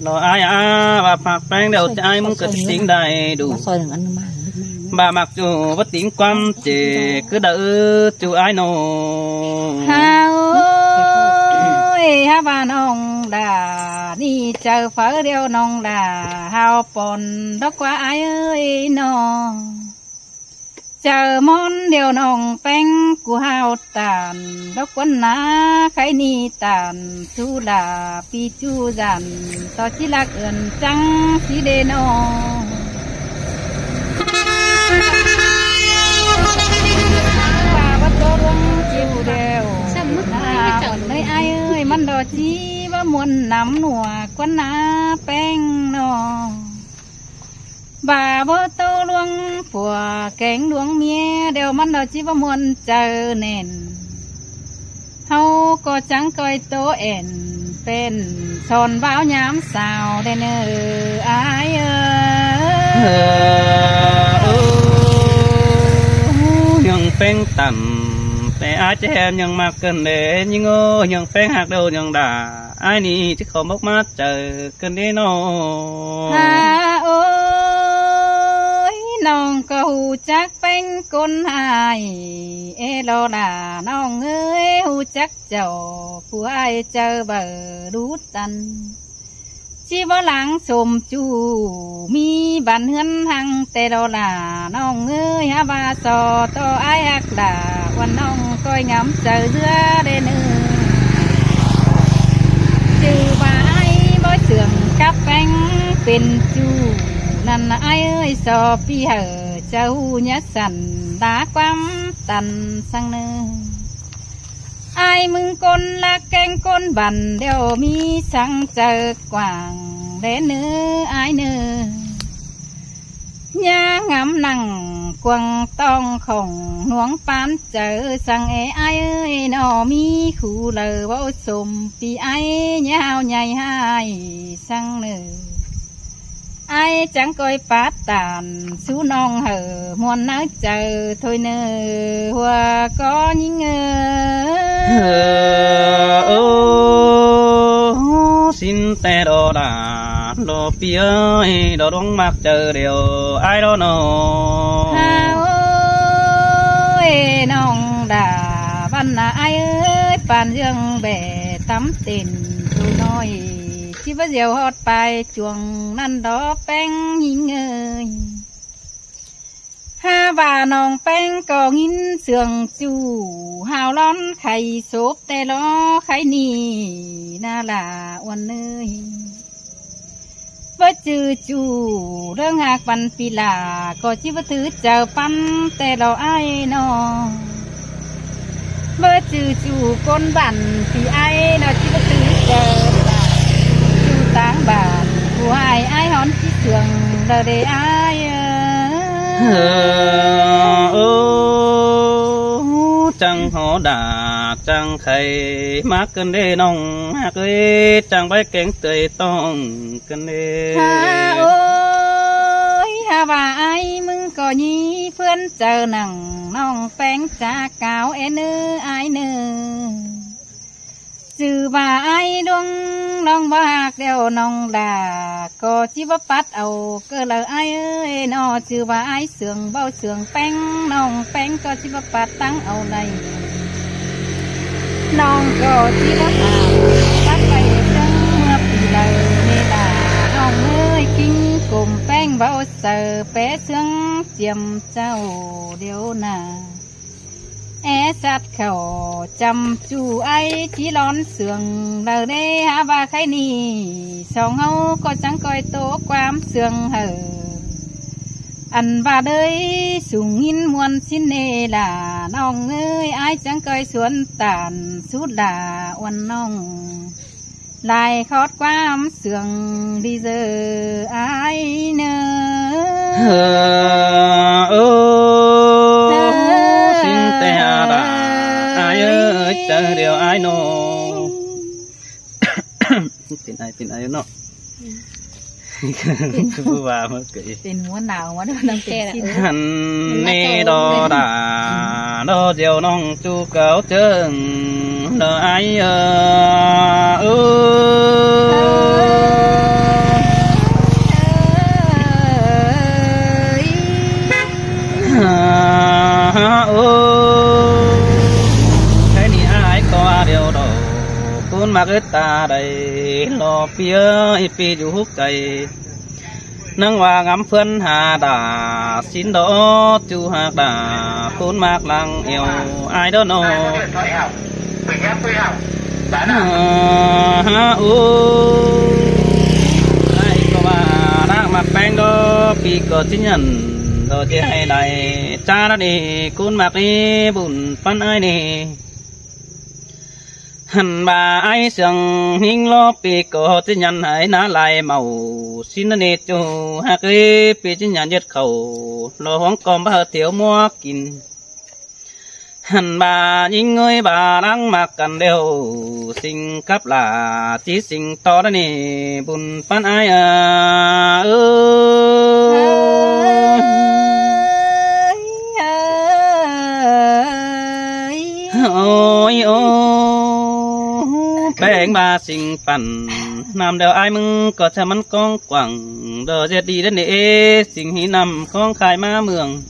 lo ai a, ꞌva ꞌmặc ꞌpéng điêu ꞌchái ꞌmứng ꞌcọ tứn đảy ꞌlụk. Ꞌva ꞌmặc ꞌchu báu tứn ꞌquám ꞌchế, ꞌcứ đaư ꞌchu ai ꞌnọ. Hao ơi, hao ꞌva ꞌnọng đa, ꞌnị chaư phaư điêu ꞌnọng đa, hao pon đốc ꞌquá ai ơi ꞌnọ. Chaư ꞌmón điêu ꞌnọng ꞌpéng ꞌcứ hao tản, đốc ꞌquán ná khay ꞌnị tản, sú đa ꞌpi ꞌchu dản, ꞌto ꞌchí ꞌlặc ươn chắng ꞌchí đê ꞌnọ. ꞌVa báu ꞌtố ꞌluống ꞌchu điêu, ꞌnị ai ơi, ꞌmắn ꞌto ꞌchí báu ꞌmuôn nắm nua ꞌquán ná ꞌpéng ꞌnọ. ꞌVa báu ꞌtố ꞌluống pua kéng ꞌluống ꞌmía điêu, ꞌmắn ꞌto ꞌchí báu ꞌmuôn chaư nẻn. Hao ꞌcọ chắng ꞌcoi ꞌtố ẻn, pên son báu ꞌnhám sao đảy ꞌnớ ai ơi. Ơ, ơ, ơ, ꞌnhắng ꞌpéng tản, pé ai ꞌchí hên ꞌnhắng ꞌmặc ꞌcợn đê ꞌnhính ơ, ꞌnhắng ꞌpéng ꞌhặc điêu ꞌnhắng đa. Ai ꞌnị ꞌchí khom bốc ꞌmá chaư ꞌcợn đê ꞌnọ. Hao ơi, ꞌnọng ꞌcọ ꞌhụ chắc ꞌpéng ꞌcốn ꞌhại, ê lo đa ꞌnọng ơi, ꞌhụ chắc chảu pú ꞌhại chaư baư đú tăn. ꞌChí báu lăng sôm ꞌchu ꞌmí bản ꞌhướn ꞌhăng ꞌtẹ lo đa ꞌnọng ơi, hao ꞌva so ꞌto ai ꞌhặc đa ꞌquán ꞌnọng ꞌcoi ngắm chaư ꞌdứa đê ꞌnớ. ꞌChư ꞌva ai bói sương cắp ꞌpéng pên ꞌchu ꞌnặn ai ơi, so ꞌpi hảư chaư ꞌhụ ꞌnhá sẳn đá ꞌquám tăn săng ꞌnớ. Ai ꞌmứng ꞌcốn ꞌlặc kéng ꞌcốn bản điêu ꞌmí săng chaư quảng đé ꞌnớ ai ꞌnớ. ꞌNhá ngắm nẳng cuông ꞌtong khỏng ꞌnuống pán chaư săng é ai ơi ꞌnọ, ꞌmí khu đaư báu sôm ꞌpi ai ꞌnhá hao nhảy ꞌhại săng ꞌnớ. Ai chắng ꞌcoi pát tản sú ꞌnọng hảư ꞌmuôn ꞌnớ chaư thôi ꞌnớ ꞌhua ꞌcọ ꞌnhính ơ. Ơ, ơ, ꞌsịn ꞌtẹ lo đa, lo ꞌpi ơi, lo ꞌluống ꞌmặc chaư điêu ai lo ꞌnọ. Hao ơi, ꞌnọng đa, bản ꞌna ai ơi, pán dưông bẻ tắm tên thôi ꞌnọi. ꞌChí báu diêu ꞌhọt pay chuông ꞌnặn đó ꞌpéng ꞌnhính ơi. Hao ꞌva ꞌnọng ꞌpéng ꞌcọ ꞌnghín sương ꞌchu hao lón khay sốp ꞌtẹ lo khay ꞌnị ꞌna đa ꞌuôn ơi. Báu ꞌchư ꞌchu ꞌlớng ꞌhặc bản ꞌpi lả ꞌcọ ꞌchí báu thứ chaư păn ꞌtẹ lo ai ꞌnọ. Báu ꞌchư ꞌchu ꞌcốn bản ꞌpi ai ꞌnọ ꞌchí báu thứ chaư lả. ꞌChu táng bản pú ꞌhại ai hón ꞌchí sương đaư đê ai ơ. Ơ, ơ, chắng hó đa, chắng khay ꞌmặc ꞌcợn đê ꞌnọng ꞌhặc ơi, chắng báu kéng tưới ꞌtong ꞌcợn đê. Hao ơi, hao ꞌva ai ꞌmứng ꞌcọ ꞌnhí ꞌphướn chaư nẳng ꞌnọng ꞌpéng chả cáo é ꞌnớ ai ꞌnớ. ꞌChư ꞌva ai ꞌluống ꞌnọng báu ꞌhặc điêu ꞌnọng đa ꞌcọ ꞌchí báu pắt au ꞌcơ đaư ai ơi ꞌnọ. ꞌChư ꞌva ai sương báu sương ꞌpéng ꞌnọng ꞌpéng ꞌcọ ꞌchí báu pắt tắng au đảy. ꞌNọng ꞌcọ ꞌchí báu pắt đảy ꞌsướng ꞌmưa ꞌpi đaư ꞌnê đa ꞌnọng ơi. ꞌKính cốm ꞌpéng báu saư pé ꞌsướng chiêm chảu điêu ꞌna. É sắt khảu chăm ꞌchu ai ꞌchí lón sương đaư đê hao ꞌva khay ꞌnị. Song ꞌháu ꞌcọ chắng ꞌcoi ꞌtố ꞌquám sương hảư. Ăn ꞌva đới sung ꞌnghín ꞌmuôn ꞌsịn ꞌnê lả ꞌnọng ơi, ai chắng ꞌcoi suôn tản sút lả ꞌuôn ꞌnọng. Lai khót ꞌquám sương đi dơ ai ꞌnớ. Ơ, ơ, ơ, ꞌsịn ꞌtẹ đa, ai ơi, chaư điêu ai ꞌnọ. Pên ai, pên ai ꞌnọ. Chú ꞌva ꞌmự cới. Pên hua nả hua ꞌnặn pên ꞌsịn. Hăn ꞌnị đó đa, đó ꞌdiu ꞌnọng ꞌchu cáo ꞌchương, đó ai ơ. Ơ. Ơ. Thế ꞌnị ai ꞌcọ ꞌdiu đó, ꞌcốn ꞌmặc ứt ta đảy, lo ꞌpi ới ꞌpi dú hút cay. ꞌNăng ꞌva ngắm ꞌphướn ha đa, ꞌsịn đó ꞌchu ꞌhặc đa, ꞌcốn ꞌmặc lăng eo ai đó ꞌnọ. Ơ, ha, ô. Ai ꞌcọ ꞌva ꞌnáng ꞌmặc ꞌpéng đó, ꞌpi ꞌcọ ꞌchí nhẳn, đó ꞌchí hảư đảy, ꞌchá đó đi, ꞌcốn ꞌmặc đi, bun ꞌpắn ai đi. Hăn ꞌva ai siêng ꞌhính lo ꞌpi ꞌcọ ꞌchí nhẳn hảư ná lai mau, ꞌsịn ꞌnị ꞌchu ꞌhặc ới ꞌpi ꞌchí nhẳn ꞌdệt khảu, lo ꞌhuống ꞌcom ꞌva thiêu ꞌmua kin. Hăn ꞌva ꞌnhính ơi ꞌva ꞌnáng ꞌmặc căn ꞌlẹo, ꞌsịn cắp lả ꞌchí ꞌsịn ꞌto đó ꞌnị, bun ꞌpắn ai ơ. Ơ. Ôi ô, ꞌpéng ꞌva ꞌsịn păn, ꞌnặm ꞌlẹo ai ꞌmứng ꞌcọ ꞌchớ ꞌmắn ꞌcóng quảng, đó ꞌdệt đi đó ꞌnị ê, ꞌsịn hí ꞌnặm ꞌcóng khai ꞌmá ꞌmướng.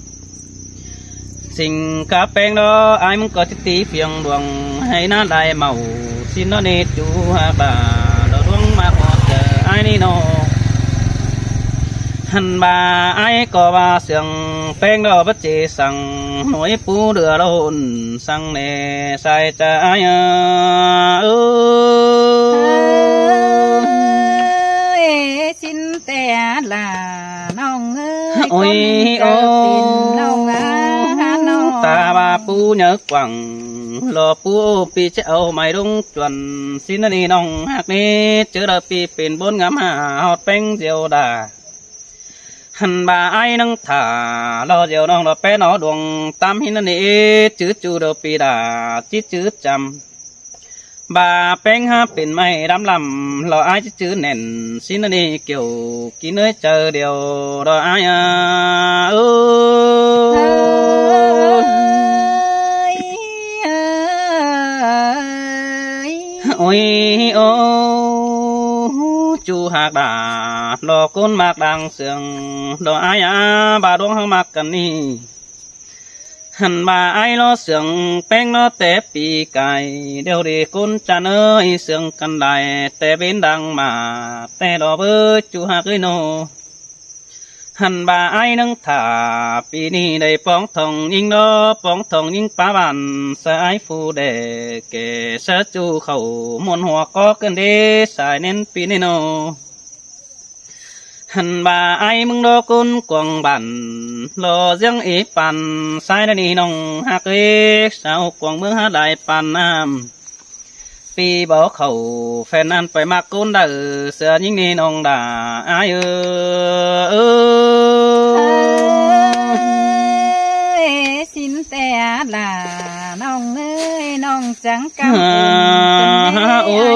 ꞌSịn cá ꞌpéng đó ai ꞌmứng ꞌcọ ꞌchí tí phiêng luông, hảư ná lai mau, ꞌsịn đó ꞌnị ꞌchu ꞌhặc đa, đó ꞌluống ꞌmặc ꞌhọt ꞌchớ ai ꞌnị ꞌnọ. Hăn ꞌva ai ꞌcọ ꞌva siêng ꞌpéng đó báu ꞌchí săng, ꞌnọi pú đưa ꞌlộn săng ꞌnẹ sai ꞌchớ ai ơ. Ơ. Ơ, ꞌsịn ꞌtẹ lả ꞌnọng ơi, ôi, ôi ô. ꞌNọng a, ꞌnọng. Ta ꞌva pú nhớ quảng, lo pú ꞌpi ꞌchớ au mai ꞌlống chuôn, ꞌsịn ꞌnị ꞌnọng ꞌhặc ꞌnị, ꞌchớ đó ꞌpi pên bôn ngắm ha ꞌhọt ꞌpéng ꞌdiu đa. Hăn ꞌva ai ꞌnăng thả, lo ꞌdiu ꞌnọng lo ꞌpéng nó đuông, ꞌtám ꞌhịn ꞌnị, chứ ꞌchu đó ꞌpi đa, chứ chứ chăm. ꞌVa ꞌpéng ha pên mai đăm lăm, lo ai chứ chứ nẻn, ꞌsịn ꞌnị kiêu, kin ơi ꞌchớ ꞌlẹo, đó ai ơ. Ơ. Ơi, ơi. Ôi ô, ꞌchu ꞌhặc đa, lo ꞌcốn ꞌmặc đang siêng, đó ai a, ꞌva ꞌluống ꞌhặc ꞌmặc căn ꞌnị. Hăn ꞌva ai lo siêng ꞌpéng lo té ꞌpi cai, ꞌlẹo đi ꞌcốn chăn ơi siêng căn đai, té bến đang ꞌmá, té đó bơ ꞌchu ꞌhặc ơi ꞌnọ. Hăn ꞌva ai ꞌnăng thả, ꞌpi ꞌnị đảy ꞌpóng thong ꞌnhính đó, ꞌpóng thong ꞌnhính pá bản, sa ai phu đẻ, kẻ sa ꞌchu khảu, muôn hua ꞌcọ ꞌcứn đé, sai ꞌnén ꞌpi ꞌnị ꞌnọ. Hăn ꞌva ai ꞌmứng đó ꞌcốn quảng bản, lo ꞌdiếng ế păn, sai ꞌnị ꞌnọng ꞌhặc ới, sau quảng ꞌmướng hák đai păn ꞌnặm. ꞌPi báu khảu, phén ăn pay ꞌmặc ꞌcốn đaư, sia ꞌnhính ꞌnị ꞌnọng đa, ai ơ. Ơ. Ơi, ꞌsịn ꞌtẹ lả ꞌnọng ơi, ꞌnọng chắng căm ơn ꞌnị, ai ơi.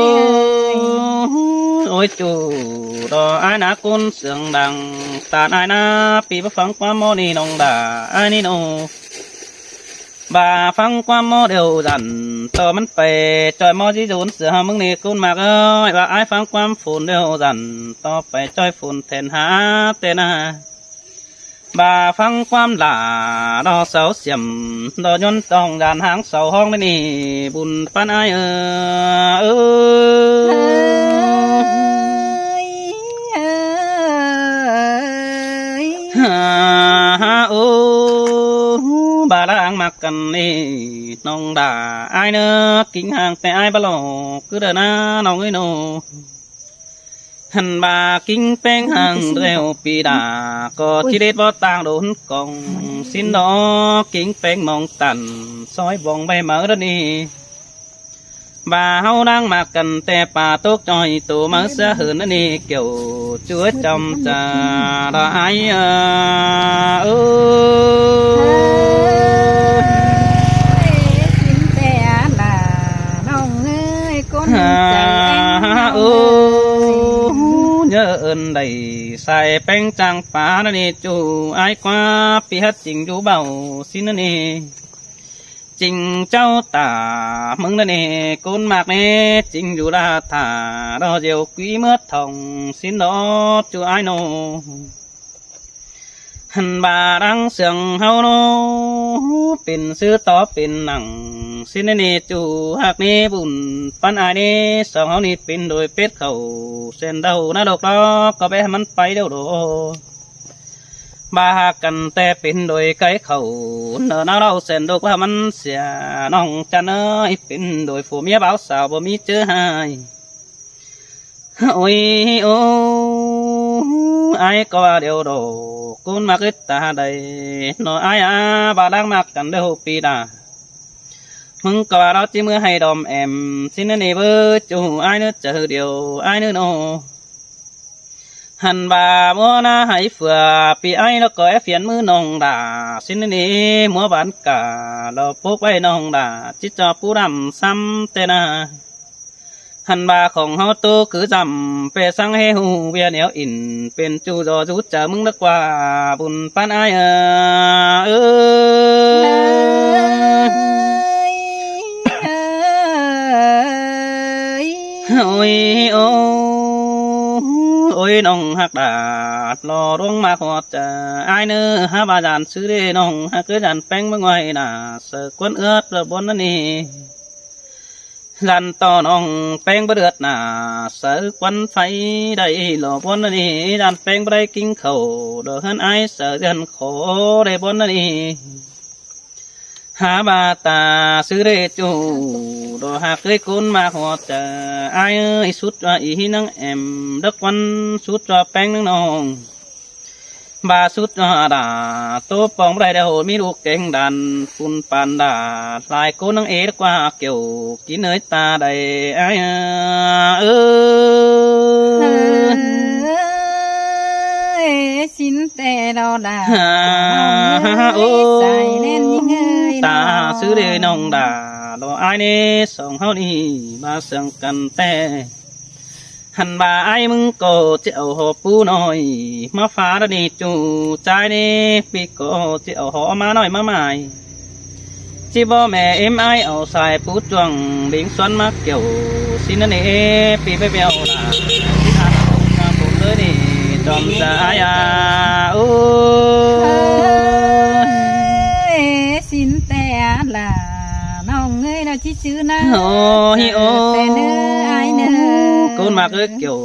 Ôi ꞌchu, đó ai ná ꞌcốn siêng đang, ꞌtan ai ná ꞌpi báu phắng ꞌquám ꞌmá ꞌnị ꞌnọng đa, ai ꞌnị ꞌnọ. ꞌVa phắng ꞌquám ꞌmá ꞌlẹo dản, ꞌto ꞌmắn pay ꞌchoi ꞌmá dí dốn sia ꞌmứng ꞌnị ꞌcốn ꞌmặc ơi, ꞌva ai phắng ꞌquám phôn ꞌlẹo dản, ꞌto pay ꞌchoi phôn then hák ꞌtẹ ꞌna. ꞌVa phắng ꞌquám lả, đó sau siêm, đó nhôn tong dản háng sau ꞌhóng ꞌnị, bun ꞌpắn ai ơ. Ơ. Ơi, ơi. Ha, ha, ô, ꞌva đang ꞌmặc căn ꞌnị, ꞌnọng đa ai ꞌnớ, king hang ꞌtẹ ai báu lo, cứ đa ꞌna ꞌnọng ơi ꞌnọ. Hăn ꞌva king ꞌpéng hang ꞌlẹo ꞌpi đa, ꞌcọ ꞌchí đét báu ꞌtáng đôn cong, ꞌsịn đó king ꞌpéng mong tản, soi bong ꞌvạy máư đa ꞌnị. ꞌVa ꞌháu đang ꞌmặc căn ꞌtẹ pá tốc ꞌchoi tô máư sia hưn ꞌnị kiêu chúa chăm cha đó ai ơ. Ơ. Ơi, ꞌsịn ꞌtẹ lả ꞌnọng ơi, ꞌcốn ha, chảy ꞌéng ꞌnọng ơi. Ơ, nhớ ơn đảy sai péng chang pá ꞌnặn ꞌnị ꞌchu ải ꞌquá ꞌpi hák chính dú báu ꞌsịn ꞌnặn ꞌnị. Chính ꞌchạu ta ꞌmứng ꞌnặn ꞌnị, ꞌcốn ꞌmặc ꞌnị chính dú la thả đo diêu quí ꞌmứa thỏng ꞌsịn đó ꞌchu ải ꞌnớ. Hăn ꞌva đang sương ꞌháu ꞌnớ pên ꞌsứ tó pên nẳng ꞌsịn ꞌnị ꞌchu hák ꞌnị bun ꞌpắn ải ꞌnị song ꞌháu ꞌnị pên đôi pết khảu sen đầu ꞌna độc đó ꞌcọ bé ꞌmắn pay đâu đó. ꞌVa hák căn ꞌtẹ pên đôi cáy khảu nở ꞌnáo đau sen độc ꞌva ꞌmắn sia ꞌnọng chăn ơi pên đôi phua ꞌmía báo sao báu ꞌmí ꞌchớ ꞌhại. Ôi, ô, ải ꞌcọ ꞌva điêu đổ, ꞌcốn ꞌmặc ứt ta đảy, ꞌnớ ải a, ꞌva đang ꞌmặc căn điêu pi đa. ꞌMứng ꞌcọ ꞌva đó ꞌchí ꞌmứa ꞌhạy đom ẻm, ꞌsịn ꞌnị báu ꞌchu ải ꞌnớ chaư điêu, ải ꞌnớ ꞌnớ. Hăn ꞌva ꞌmứa ꞌná ꞌhạy phưa, pi ải ꞌnớ ꞌcọ é phiến ꞌmứ ꞌnọng đa, ꞌsịn ꞌnị ꞌmứa bản cả, lo pốc ꞌvạy ꞌnọng đa, ꞌchí ꞌchọ pú đăm sắm ꞌtẹ ꞌna. Hăn ꞌva khong ꞌháu ꞌtố cứ dăm, ꞌpẹ ꞌsướng ꞌhế ꞌhụ ꞌviạk nẻo ỉn, pên ꞌchu do dú chaư ꞌmứng đắc ꞌva, bun ꞌpắn ải ơ, ơ. Ôi, ô, ôi, ꞌnọng hák đa, lo ꞌluống ꞌmặc ꞌhọt chaư ải ꞌnớ, hák ꞌva dản ꞌsứ đê ꞌnọng hák ꞌcứ dản péng ꞌmá ꞌnguái đa, saư ꞌquắn ướt lo ꞌbuôn ꞌnặn ꞌnị. Dản tó ꞌnọng péng báu đượt ꞌna, saư ꞌquắn pháy đảy lo ꞌbuôn ꞌnặn ꞌnị, dản péng báu đảy ꞌkính khảu, đo ꞌhướn ải saư dản khổ đảy ꞌbuôn ꞌnặn ꞌnị. Hák ꞌva ta ꞌsứ đê ꞌchu, đo hák ꞌcới ꞌcốn ꞌmặc ꞌhọt chaư ải ơi, sút ꞌva ꞌnị ꞌnăng ẻm, đắc ꞌquắn sút ꞌva péng ꞌnăng ꞌnọng. ꞌVa sút ꞌva đa, ꞌtố pong báu đảy đảy hô ꞌmí đu kéng đan, pun pan đa, lai ꞌcốn ꞌnăng ế đắc ꞌva kiẻo, kin ới ta đảy ải ơ, ơ. Ơi, ꞌsịn ꞌtẹ lo đa, ha, ꞌnọng ơi, ô, sai ꞌnén ꞌnhính ơi ta ꞌnớ. ꞌSứ đê ꞌnọng đa, lo ải ꞌnị song ꞌháu ꞌnị, ꞌva sương căn ꞌtẹ. Hăn ꞌva ải ꞌmứng ꞌcọ ꞌchí au hảư pú ꞌnọi ꞌmá phá ꞌnặn ꞌnị ꞌchu, ꞌchái ꞌnị ꞌpi ꞌcọ ꞌchí au hảư ꞌmá ꞌnọi ꞌmá mai. ꞌChí báu ꞌme ꞌếm ải au sai pú chuông đính xuôn ꞌmá kiẻo, ꞌsịn ꞌnặn ꞌnị ꞌpi báu bẻo đa. ꞌSịn ꞌnặn ꞌnọng ꞌnhá pum ꞌlới ꞌnị, chom chaư ải a, ơ. Ơi, ꞌsịn ꞌtẹ la, ꞌnọng ơi, ꞌnọng ꞌchí chứ ꞌna. Ô, hi ô. Ơi, ꞌtẹ ꞌnớ, ải ꞌnớ. ꞌCốn ꞌmặc ꞌcọ kiẻo,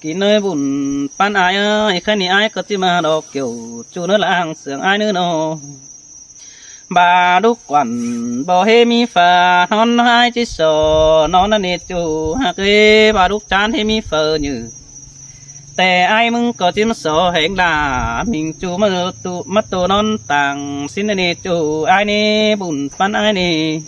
kin ới bun ꞌpắn ải ơi, ꞌkhạy ꞌnị ải ꞌcọ ꞌchí ꞌmá đo kiẻo, ꞌchu ꞌnớ ꞌláng sương ải ꞌnớ ꞌnớ. ꞌVa đúc quẳn báu ꞌhế ꞌmí pha ꞌnón ꞌnớ ải ꞌchí so ꞌnón ꞌnặn ꞌnị ꞌchu hák ơi, ꞌva đúc chán ꞌhế ꞌmí pha ꞌnhự. ꞌTẹ ải ꞌmứng ꞌcọ ꞌchí ꞌmá so hẻng đa, ꞌmính ꞌchu ꞌmá tô, ꞌmá tô ꞌnón tang ꞌsịn ꞌnặn ꞌnị ꞌchu ải ꞌnị bun ꞌpắn ải ꞌnị.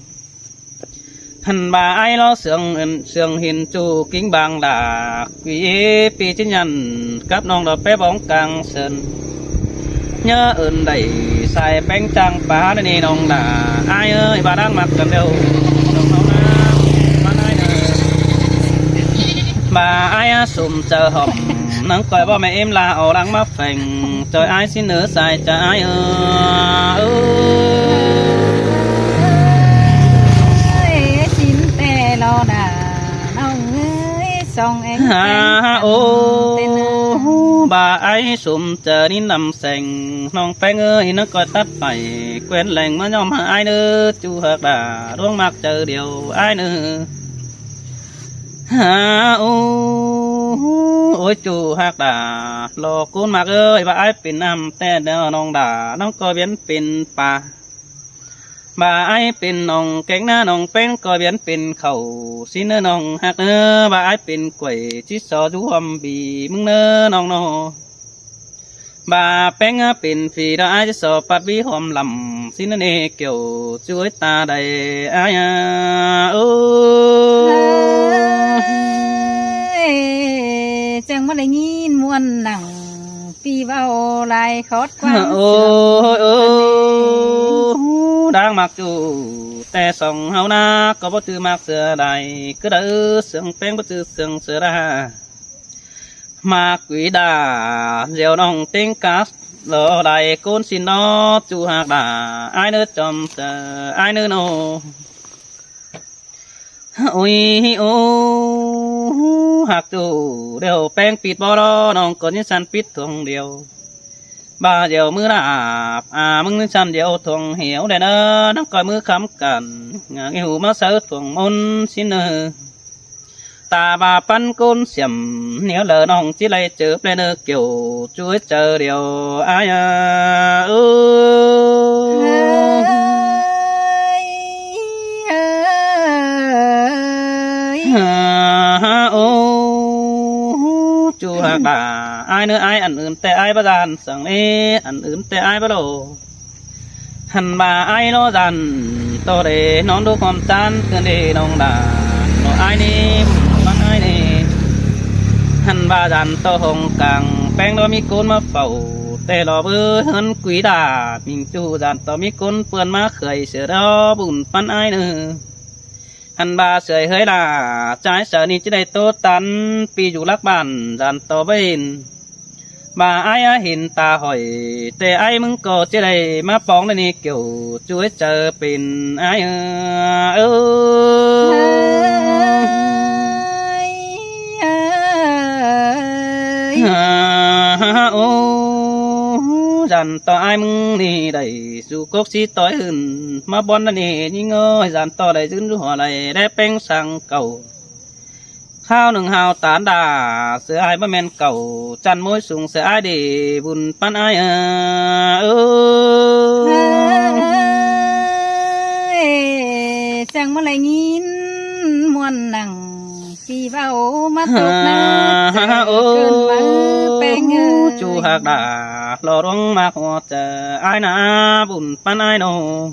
Hăn ꞌva ải lo sương, sương hên ꞌchu kính bang đa, quí ꞌpi ꞌchí nhẳn cắp ꞌnọng đo pé bóng cang sơn. ꞌNhá ơn đảy sai péng chang pá ꞌnặn ꞌnị ꞌnọng đa, ải ơi, ꞌva đang ꞌmặc căn điêu. ꞌVa ải a sôm chaư hỏm, ꞌnăng ꞌcoi báu ꞌme ꞌếm la au đang ꞌmá pheng, ꞌchoi ải ꞌsịn ꞌnớ sai chaư ải ơ, ơ. Ơi, ꞌsịn ꞌtẹ lo đa, ꞌnọng ơi, song ꞌén ha, péng ô, ꞌtẹ ꞌna. ꞌVa ải sôm chaư ꞌnị năm seng, ꞌnọng péng ơi, ꞌnăng ꞌcoi tắt pay, quen leng ꞌmá ꞌnhóm ải ꞌnớ, ꞌchu hák đa, ꞌluống ꞌmặc chaư điêu ải ꞌnớ. Ha, ô, ôi, ꞌchu hák đa, lo ꞌcốn ꞌmặc ơi, ꞌva ải pên năm ꞌtẹ đa ꞌnọng đa, ꞌnọng ꞌcoi piến pên pa. ꞌVa ải pên ꞌnọng kéng ꞌná ꞌnọng péng ꞌcoi piến pên khảu, ꞌsịn ꞌnớ ꞌnọng hák ꞌnớ, ꞌva ải pên quảy, ꞌchí so dú hom bi ꞌmứng ꞌnớ ꞌnọng ꞌnớ. ꞌVa péng á pên phi đó ải ꞌchí so pắt ví hom lăm, ꞌsịn ꞌnớ ꞌnị kiẻo, ꞌchu ới ta đảy ải a, ơ. Ơi, chắng ꞌmá đảy ꞌnghín ꞌmuôn nẳng ꞌpi ꞌvạu lai khót quang ôi, sương. Ôi, ôi, đang ꞌmặc ꞌchu, ꞌtẹ song ꞌháu ꞌna, ꞌcọ báu ꞌchư ꞌmặc sửa đảy, ꞌcứ đaư sương péng báu ꞌchư sương sửa đa. ꞌMá quí đa, ꞌdẹo ꞌnọng ꞌtếng cá, lo đảy ꞌcốn ꞌsịn đó, ꞌchu ꞌhặc đa, ải ꞌnớ chom ꞌchớ, ải ꞌnớ ꞌnô. Ôi, ôi, ꞌhặc ꞌchu, ꞌlẹo ꞌpéng pít bó đó, ꞌnọng ꞌcọ ꞌnhính săn pít thuông điêu. ꞌVa ꞌdẹo ꞌmứ ꞌlạp, a, ꞌmứng ꞌnhính săn ꞌdẹo thuông hẻo đảy ꞌnớ, ꞌnọng ꞌcoi ꞌmứ khắm căn, ngả ꞌngịu ꞌmá sáư thuông ꞌmôn ꞌsịn ꞌnớ. Ta ꞌva ꞌpắn ꞌcốn siểm, ꞌnéo lỏ ꞌnọng ꞌchí đảy ꞌchớ ꞌplé ꞌnớ Kiẻo, ꞌchu ꞌchớ điêu, ải ơ, ơ. Ơi, ơi. Ô, ꞌchu ꞌhặc đa, ải ꞌnớ ải ăn ứn ꞌtẹ ải báu dản săng ꞌnị, ăn ứn ꞌtẹ ải báu lô. Hăn ꞌva ải lo dản ꞌto đảy ꞌnón đúc ꞌhôm chán ꞌcứn đi ꞌnọng đa, lo ải ꞌnị, ꞌmắn ải ꞌnị. Hăn ꞌva dản ꞌto hong cang, ꞌpéng lo ꞌmí ꞌcốn ꞌmá phảu, ꞌtẹ lo báu ꞌhướn quí đa, ꞌmính ꞌchu dản ꞌto ꞌmí ꞌcốn ꞌpươn ꞌmá khơi sia đó bun ꞌpắn ải ꞌnớ. Hăn ꞌva sưởi ꞌhới đa, ꞌchái saư ꞌnị ꞌchí đảy ꞌtố tán, pi dú lắc bản, dản ꞌto báu hên. ꞌVa ải ꞌhến ta hỏi, ꞌtẹ ải ꞌmứng ꞌcọ ꞌchí đảy ꞌmá póng đa ꞌnị Kiẻo, ꞌchu ꞌchớ pên ải ơ, ơ. Ơi, ơi. Ô, dản ꞌto ải ꞌmứng ꞌnị đảy su cốc sí ꞌtoi ꞌhướn, ꞌmá bón đa ꞌnị ꞌnhính ơi, dản ꞌto đảy dưn dú hua đảy đé ꞌpéng săng cảu. Khảu ꞌnưng hao tán đa, sia ải báu ꞌmen cảu, chăn ꞌmối sung sia ải đi bun ꞌpắn ải ơ, ơ. Ơi, chắng ꞌmá đảy ꞌnghín ꞌmuôn nẳng, ꞌpi ꞌva ꞌmá tốc ꞌnớ, ô, ꞌcợn ꞌmá ꞌpéng ơi. ꞌChu ꞌhặc đa, lo ꞌluống ꞌmặc ꞌhua ꞌchớ ải ꞌnạ bun ꞌpắn ải ꞌnô.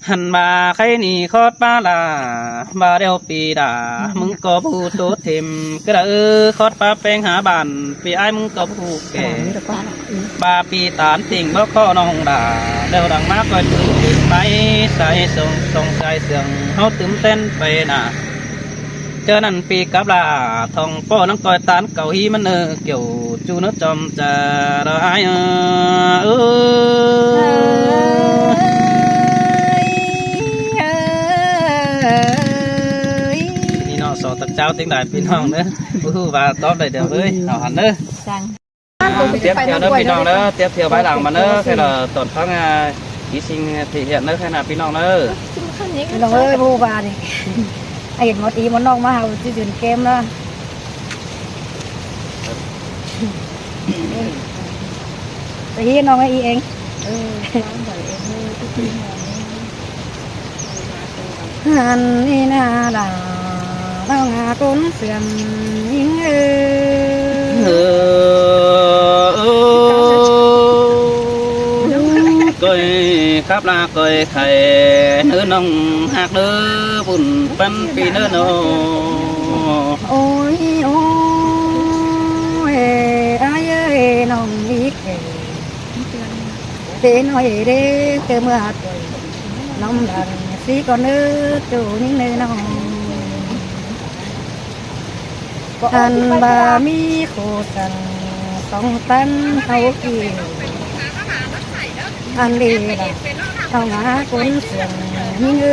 Hăn ꞌva khay ꞌnị khót ꞌpá đa, ꞌva ꞌlẹo ꞌpi đa, ꞌmứng ꞌcọ báu ꞌhụ ꞌtố thêm, ꞌcứ đa ư khót ꞌpá ꞌpéng hả bản, ꞌpi ải ꞌmứng ꞌcọ báu ꞌhụ kẻ. ꞌVa ꞌpi tán tỉng báu ꞌcọ ꞌnọng đa, ꞌlẹo đăng ꞌmá ꞌcoi tứm tứm pay, sai sông sông sai sương, ꞌháu tứm ꞌtén pay ꞌnạ. ꞌChớ ꞌnặn ꞌpi cắp đa, thong ꞌpọ ꞌnặn ꞌcoi tán cảu ꞌhí ꞌmắn ꞌnớ Kiẻo, ꞌchu ꞌnớ chom ꞌchớ đó ải ơ, ơ. Ơi, ơi. ꞌNị ꞌnọ so tặc cháo tiếng Đài ꞌpi ꞌnọng ꞌnớ. Báu ꞌhụ ꞌva tóp đảy điêu ới, hảư hẳn ꞌnớ. Săng. À, tiếp theo đó ꞌpi ꞌnọng ꞌnớ, tiếp theo bái làng mà ꞌnớ, khay là toàn phắng, à, thí sinh thể hiện ꞌnớ, khay là ꞌpi ꞌnọng ꞌnớ. ꞌPi ꞌnọng ơi, báu ꞌhụ ꞌva ꞌnị. Ai hên ꞌmá tí ꞌmá ꞌnọng ꞌmá hảư ꞌchư dưn kem ꞌnớ. Tơ hi ꞌnọng ơi, ꞌi ên. Hăn ꞌnị ꞌnạ đa, ꞌnọng ꞌcốn siêm ꞌnhính ơ. Ơ, ơ, ơ, ꞌcoi khắp ꞌlạ ꞌcoi khay ꞌnớ ꞌnọng ꞌhặc ꞌnớ bun ꞌpắn ꞌpi ꞌnớ ꞌnô. Ôi, ôi, ải ơi, ꞌnọng ꞌnị kẻ. Tê ꞌnọi đé, tơ ꞌmưa ꞌtoi, ꞌnọng lăng sí ꞌcọ ꞌnớ, ꞌchu ꞌnhính ꞌnớ ꞌnọng. Ăn ꞌva ꞌmí khổ săng song tán ꞌháu kin. Ăn đi đa, ꞌháu ngả ꞌcốn siêm ꞌnhính ơ.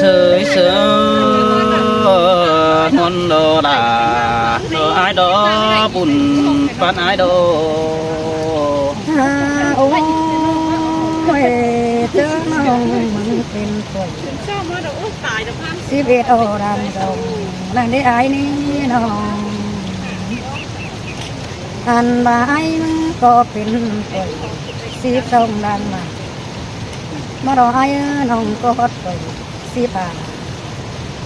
Sới sới, ꞌmuôn đô đa, đô ải đô, bun ꞌpắn ải đô. À, ôi, ơi, ꞌchớ ꞌnọng ꞌmứng pên ꞌtoi. Síp ét ổ đang dong, đang đé ải ꞌnị ꞌnọng. Ăn ꞌva ải ꞌmứng ꞌcọ pên ꞌtoi, síp song đang ꞌmá. ꞌMá đo ải ꞌnọng ꞌcọ hót ꞌtoi, síp à.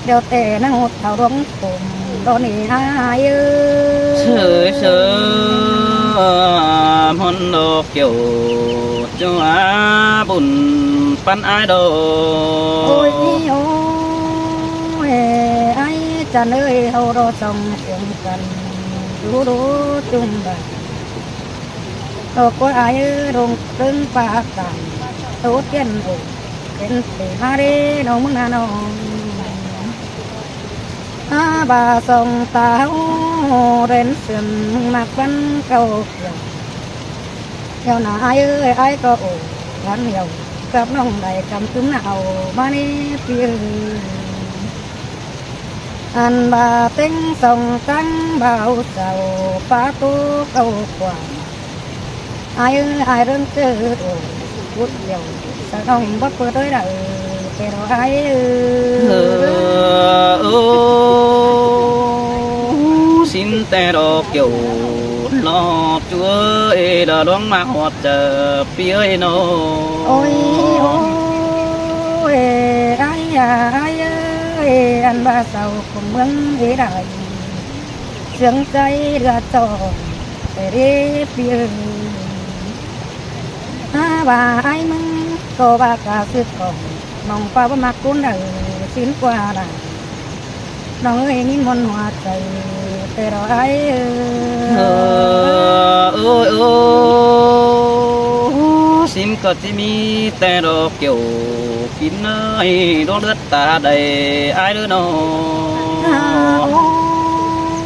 Điêu ꞌtẹ ꞌnăng út thảu ꞌluống khôm, đo ꞌnị ải ơ. Sới sới, ꞌmuôn đô Kiẻo, ꞌchu á bun ꞌpắn ải đô. Ôi, ôi, ải chăn ơi, ꞌháu đo song siêm căn, đu đu ꞌchum đa. Đo ꞌcọ ải ơ, rông tơng pák căn, tô tiên ổ, pên pê ꞌmá đé, ꞌnọng ꞌmứng ꞌnạ ꞌnọng. À, ꞌva song ta ꞌháu ꞌnớ, ꞌdệt sưm ꞌmặc ꞌvắn cáu kiẻo. Yau ꞌnạ ải ơi, ải ꞌcọ ổ gắn yau cắp ꞌnọng đảy căm tứm nả au ꞌmá ꞌnị ꞌpi ơi. Ăn ꞌva ꞌtếng song ꞌtáng báu sau pá ꞌtố cáu quảng. Ải ơi, ải ꞌrớng ꞌchớ ổ cút kiẻo, sa ꞌnọng báu pơ ꞌtới đảy, ꞌtẹ ꞌló ải ơi. Ơ, ơ, ꞌsịn ꞌtẹ ꞌló kiẻo, ꞌló ꞌchu ơi, ꞌló ꞌluống ꞌmá ꞌhọt chaư ꞌpi ơi ꞌnớ. Ôi, ôi, ải à, ải ơi, ăn ꞌva sau khong ꞌmướng ế đảy. Sương ꞌchái ꞌlứa ꞌchọ ꞌtẹ ꞌlế ꞌpi ơi. Hák ꞌva ải ꞌmướng ꞌcọ ꞌva cá sứt khong ꞌnọng páo ꞌmặc ꞌcốn đảy ꞌsịn ꞌquá đảy. ꞌNọng ơi, ꞌnhính ꞌmuôn ꞌhua chaư ꞌtẹ ꞌló ải ơi. Ơ, ơ, ơ, ꞌsịn ꞌcọ ꞌchí ꞌmí ꞌtẹ ꞌló kiẻo kin ơi, đuống ꞌlướt ta đảy ải ꞌlứa ꞌnớ. À,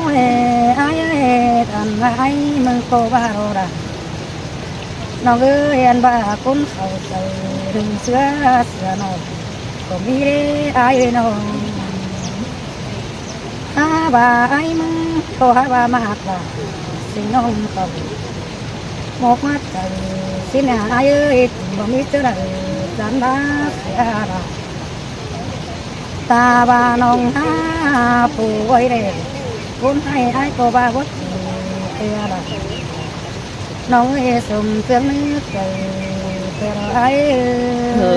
ôi, ải ơi, ăn ꞌva ải ꞌmướng ꞌcọ ꞌva ꞌló đảy. ꞌNọng ơi, ăn ꞌva ꞌcốn khảu chaư ꞌlưng ꞌsứa ꞌsứa ꞌnọng ꞌcọ ꞌmí ꞌlế ải ơi ꞌnớ. Hák ꞌva ải ꞌmướng ꞌcọ hák ꞌva ꞌmặc ꞌva ꞌsịn ꞌnọng khảu ꞌmộc ꞌmá chaư ꞌsịn ải ơi, tỉnh báu ꞌmí ꞌchớ đảy chăn ꞌva ꞌsứa đảy. Ta ꞌva ꞌnọng hák phủ ơi đảy, ꞌcốn ải ải ꞌcọ ꞌva báu chịu ꞌtẹ đảy. ꞌNọng ơi, sôm ꞌsướng ꞌnứ chaư ꞌtẹ ꞌló ải ơi. Ơ,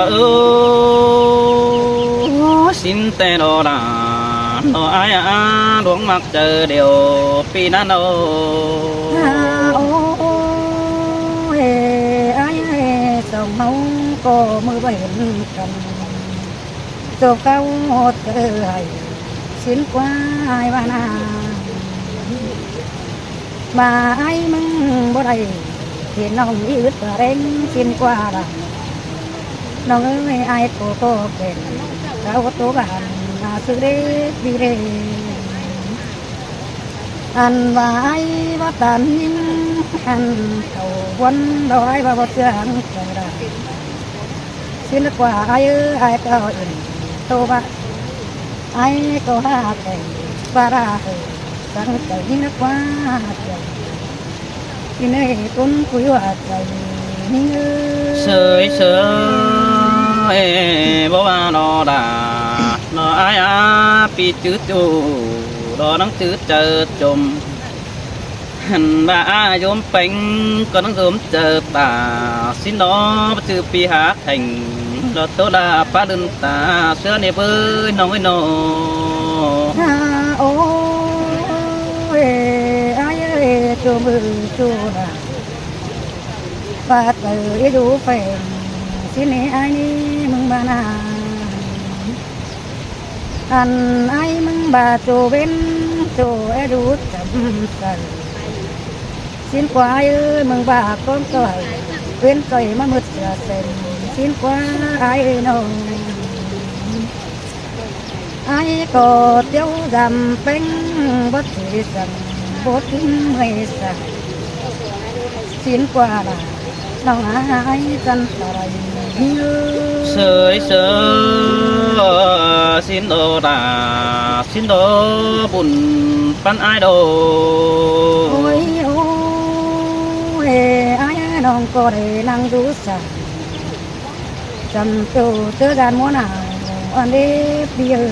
ơ, ꞌsịn ꞌtẹ ꞌló đảy, ꞌnớ ải à, ꞌluống ꞌmặc chaư điêu ꞌpi ꞌnặn ꞌnớ. À, ôi, ải ơi, song ꞌháu ꞌcọ ꞌmự báu hên căn. Chộp cáu ꞌhọt ꞌchớ hảư ꞌsịn ꞌquá ải ꞌva ꞌnặn. ꞌVa ải ꞌmướng báu đảy hên ꞌnọng ꞌmí ứt ꞌva ꞌlẹng ꞌsịn ꞌquá đảy. ꞌNọng ơi, ải ꞌcọ ꞌcọ kẻn cáu ꞌtố bản ꞌmá ꞌsứ ꞌlế ꞌpi ꞌlế. Ăn ꞌva ải báu tán ꞌnhính, ăn khảu ꞌvốn ꞌló ải ꞌva báu ꞌchưa hăng chaư đảy. ꞌSịn ꞌquá ải ơi, ải ꞌcọ ứn ꞌtố ꞌva ải ꞌcọ hák kẻn ꞌva đảy hảư săng chaư ꞌnhính ꞌquá hák kẻn. ꞌNị ꞌnớ ꞌcốn ꞌcúi ꞌhọt chaư ꞌnhính ơi. Sới sới, báu ꞌva ꞌnớ đảy, ꞌnớ ải à, ꞌpi chứ ꞌchu ꞌló ꞌnắng chứ chaư chôm. Ăn ꞌva ải ꞌdôm ꞌpéng ꞌcọ ꞌnắng ꞌdôm chaư ta, ꞌsịn ꞌnớ báu chứ ꞌpi hák hên ꞌló ꞌtố đa pá đưn ta ꞌsứa ꞌnị bới ꞌnọng ơi ꞌnớ. À, ôi, ải ơi, ꞌchu ꞌmự ꞌchu đảy. ꞌVa chaư é dú pheng ꞌsịn ꞌnị ải ꞌnị ꞌmướng ꞌva ꞌnặn. Ăn ải ꞌmướng ꞌva ꞌchu bến ꞌchu é dú chăm chaư. ꞌSịn ꞌquá ải ơi, ꞌmướng ꞌva ꞌcóng ꞌcọ hảư bến ꞌcoi ꞌmá ꞌmựt sia sên. ꞌSịn ꞌquá ải ơi ꞌnớ. Ải ꞌcọ ꞌtiếu dăm ꞌpéng báu ꞌchí săng báu ꞌtím ꞌmơi săng. ꞌSịn ꞌquá đảy, ꞌnọng ải chăn ta đảy ꞌnị ơi. Sới sới, ꞌsịn ꞌtố đảy, ꞌsịn ꞌtố bun ꞌpắn ải đô. Ôi, ôi, ải ơi, ꞌnọng ꞌcọ đảy ꞌnăng dú săng. Chăm ꞌchu ꞌchớ ꞌdan ꞌmúa nả ăn đế ꞌpi ơi.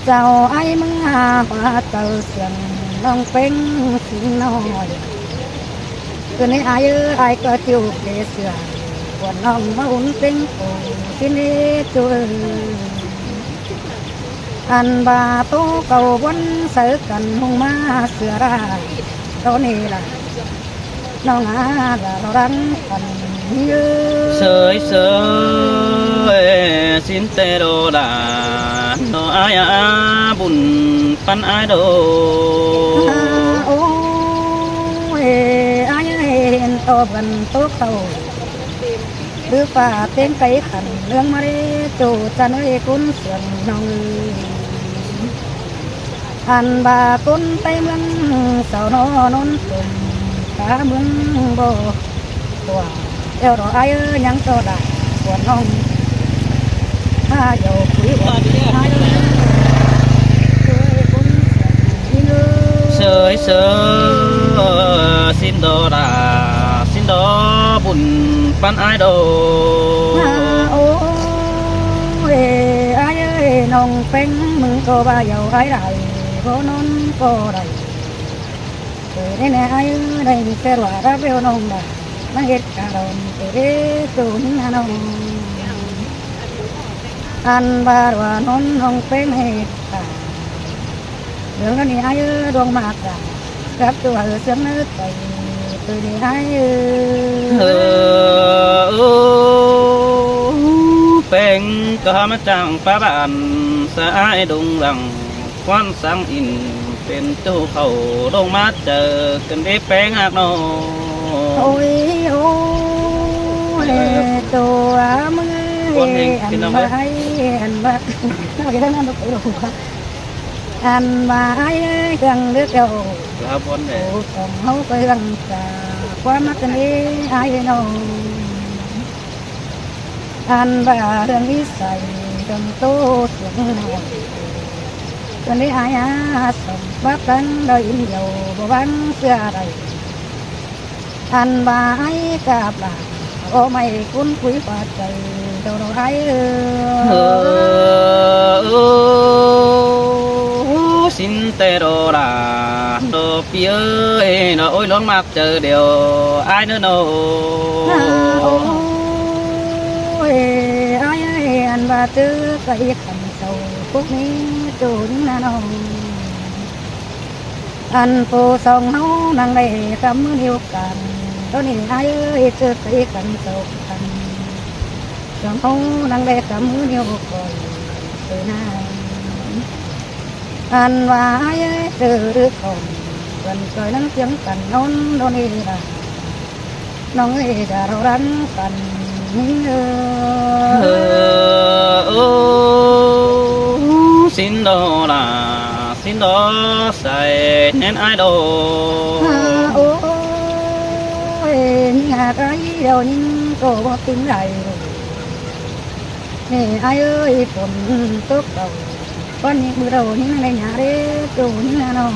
Chảu ải ꞌmướng ha ꞌva chaư siêng ꞌnọng ꞌpéng ꞌsịn ꞌnọi. ꞌCọ ꞌnị ải ơi, ải ꞌcọ ꞌchu kẻ sửa, ꞌquám ꞌnọng ꞌmá ún ꞌtếng phủ ꞌsịn ꞌnị ꞌchu ơi. Ăn ꞌva ꞌtố cáu ꞌvốn sáư căn ꞌhung ꞌmá sửa đảy, ꞌtố ꞌnị đảy. ꞌNọng a, ꞌva ꞌló ꞌlăng căn ꞌnị ơi. Sới sới, ꞌsịn ꞌtẹ ꞌló đảy, ꞌnớ ải a, bun ꞌpắn ải đô. À, ôi, ải ơi, hên ꞌtố bươn ꞌtố cáu. Thứ pha ꞌtếng cáy khăn ꞌlướng ꞌmá đế ꞌchu chăn ơi ꞌcốn siêng ꞌnọng ơi. Ăn ꞌva ꞌcốn Tây ꞌmướng sau ꞌnọ ꞌnón tôm cá ꞌmướng ꞌbo tua. Eo đó ai ơi, nhăng ꞌto đa cuốn ꞌnọng. Ha, dẻo cúi ꞌva ai ơi. Sới sớ, ꞌsịn đó đa, ꞌsịn đó bun ꞌpắn ai đó. Ha, ôi, ai ơi, ꞌnọng ꞌpéng ꞌmứng ꞌcọ ꞌva dẻo ai đảy, ꞌbo ꞌnón ꞌcọ đảy. Tôi đây nè ai ơi, đây mình sẽ rửa ráp ꞌvẹo ꞌnọng đa. Năng ꞌdệt cả đòn, tôi đây tôi ꞌnhính ha ꞌnọng. Ăn ꞌva rửa ꞌnón ꞌnọng ꞌpéng ꞌdệt cả. Đường đó nè ai ơi, đường mạc cả. Cắp tôi ở sướng nớ tôi, tôi đi ai ơi. Ơ, ơ, ꞌpéng ꞌcọ hảư ꞌmá chắng pá bản, sa ai đung lăng. Quan sáng in pên ꞌchu khảu ꞌlống ꞌmá chaư ꞌcứn đi ꞌpéng ꞌhặc ꞌnọ. Ôi, ôi, tua ꞌmưa, ăn ꞌva ai, ăn ꞌva, ăn ꞌva ai ơi, ꞌhương đớc eo. Ổ tỏng ꞌháu ꞌcọ ꞌhương sa, ꞌquám ꞌmá ꞌcứn đi ai ꞌnọ. Ăn ꞌva ꞌhương đi sai, ꞌhương ꞌtố sương ꞌnọ. ꞌCứn đi ai a, song báp lăng đaư in dẻo, ꞌbo ꞌváng ꞌsứa đảy. Ăn ꞌva ai cắp lả, ꞌo ꞌmạy ꞌcốn cúi ꞌva chaư, đâu đâu ai ơi. Ơ, ơ, ơ, ꞌsịn ꞌtẹ đó đa, đó ꞌpi ơi, đó ôi ꞌlống mạc chaư đẻo ai ꞌnớ ꞌnọ. Ha, ôi, ai ơi, ăn ꞌva ꞌchớ ꞌcọ i khăn sau, phúc ꞌnị ꞌchu ꞌnhính ha ꞌnọng. Ăn ꞌpộ song ꞌháu năng đảy khắm ꞌmứ ꞌnéo căn, đó nè ai ơi, ꞌchớ ꞌcọ i khăn sau căn. Song ꞌháu năng đảy khắm ꞌmứ ꞌnéo côi, côi nả. Ăn ꞌva ai ơi, ꞌchớ đưk khong, căn côi năng ꞌchiếng căn ꞌnón, đó nè đa. ꞌNọng ơi, đa rau rắn căn ꞌnhính ơ. Ơ, ơ, ꞌsịn đó đa, ꞌsịn đó sai ꞌnén ai đó. Ha, ôi, ꞌnhính ꞌhặc ai, đaư ꞌnhính ꞌcọ ꞌbo ꞌtếng đảy. Nè ai ơi, phôn tốc đaư. Quan ꞌnị ꞌmự đaư ꞌnhính năng đảy nhả đế, ꞌchu ꞌnhính ha ꞌnọng.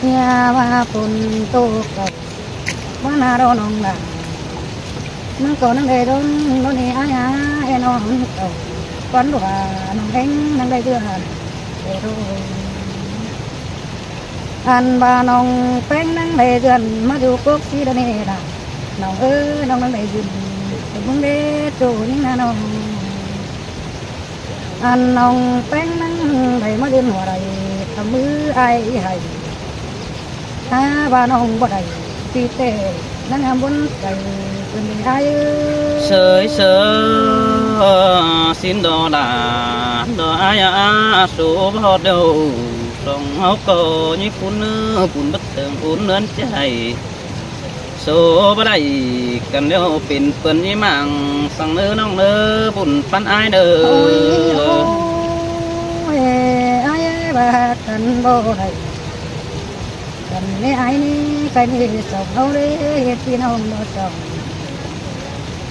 Nhả ꞌva phôn tốc đaư. ꞌMá nả đó ꞌnọng đa. ꞌMướng ꞌcọ năng đảy đôn, đôn ê ai a, ê ꞌnọng ꞌcọ. Quan đua ꞌnọng ꞌhêng năng đảy dươn. Ê đôn. Ăn ꞌva ꞌnọng ꞌpéng năng đảy dươn, ꞌmá dú cốc sí đôn ê đa. ꞌNọng ơ, ꞌnọng năng đảy dươn. Tôi ꞌmướng đế, ꞌchu ꞌnhính ha ꞌnọng. Ăn ꞌnọng ꞌpéng năng đảy ꞌmá dươn hua đảy, tăm ꞌmứ ai ꞌhạy. Ha, ꞌva ꞌnọng báu đảy, ꞌpi ꞌtẹ, năng hăm bón chaư, ꞌcứn đi ai ơi. Sới sớ, ꞌsịn đó đa, đó ai a, số báu ꞌhọt đu, song ꞌháu ꞌcọ ꞌnhí phun ꞌnớ, phun bớt tơng phun ꞌnướn chaư. Số báu đảy căn ꞌlẹo pên ꞌpướn ꞌnhí mảng săng ꞌnớ ꞌnọng ꞌnớ bun ꞌpắn ai ꞌnớ. Ôi, ôi, ai ơi, ꞌva căn báu đảy. Căn ꞌnị ai ꞌnị, căn ꞌnị song ꞌháu đé, ꞌpi ꞌnọng ꞌnọ song.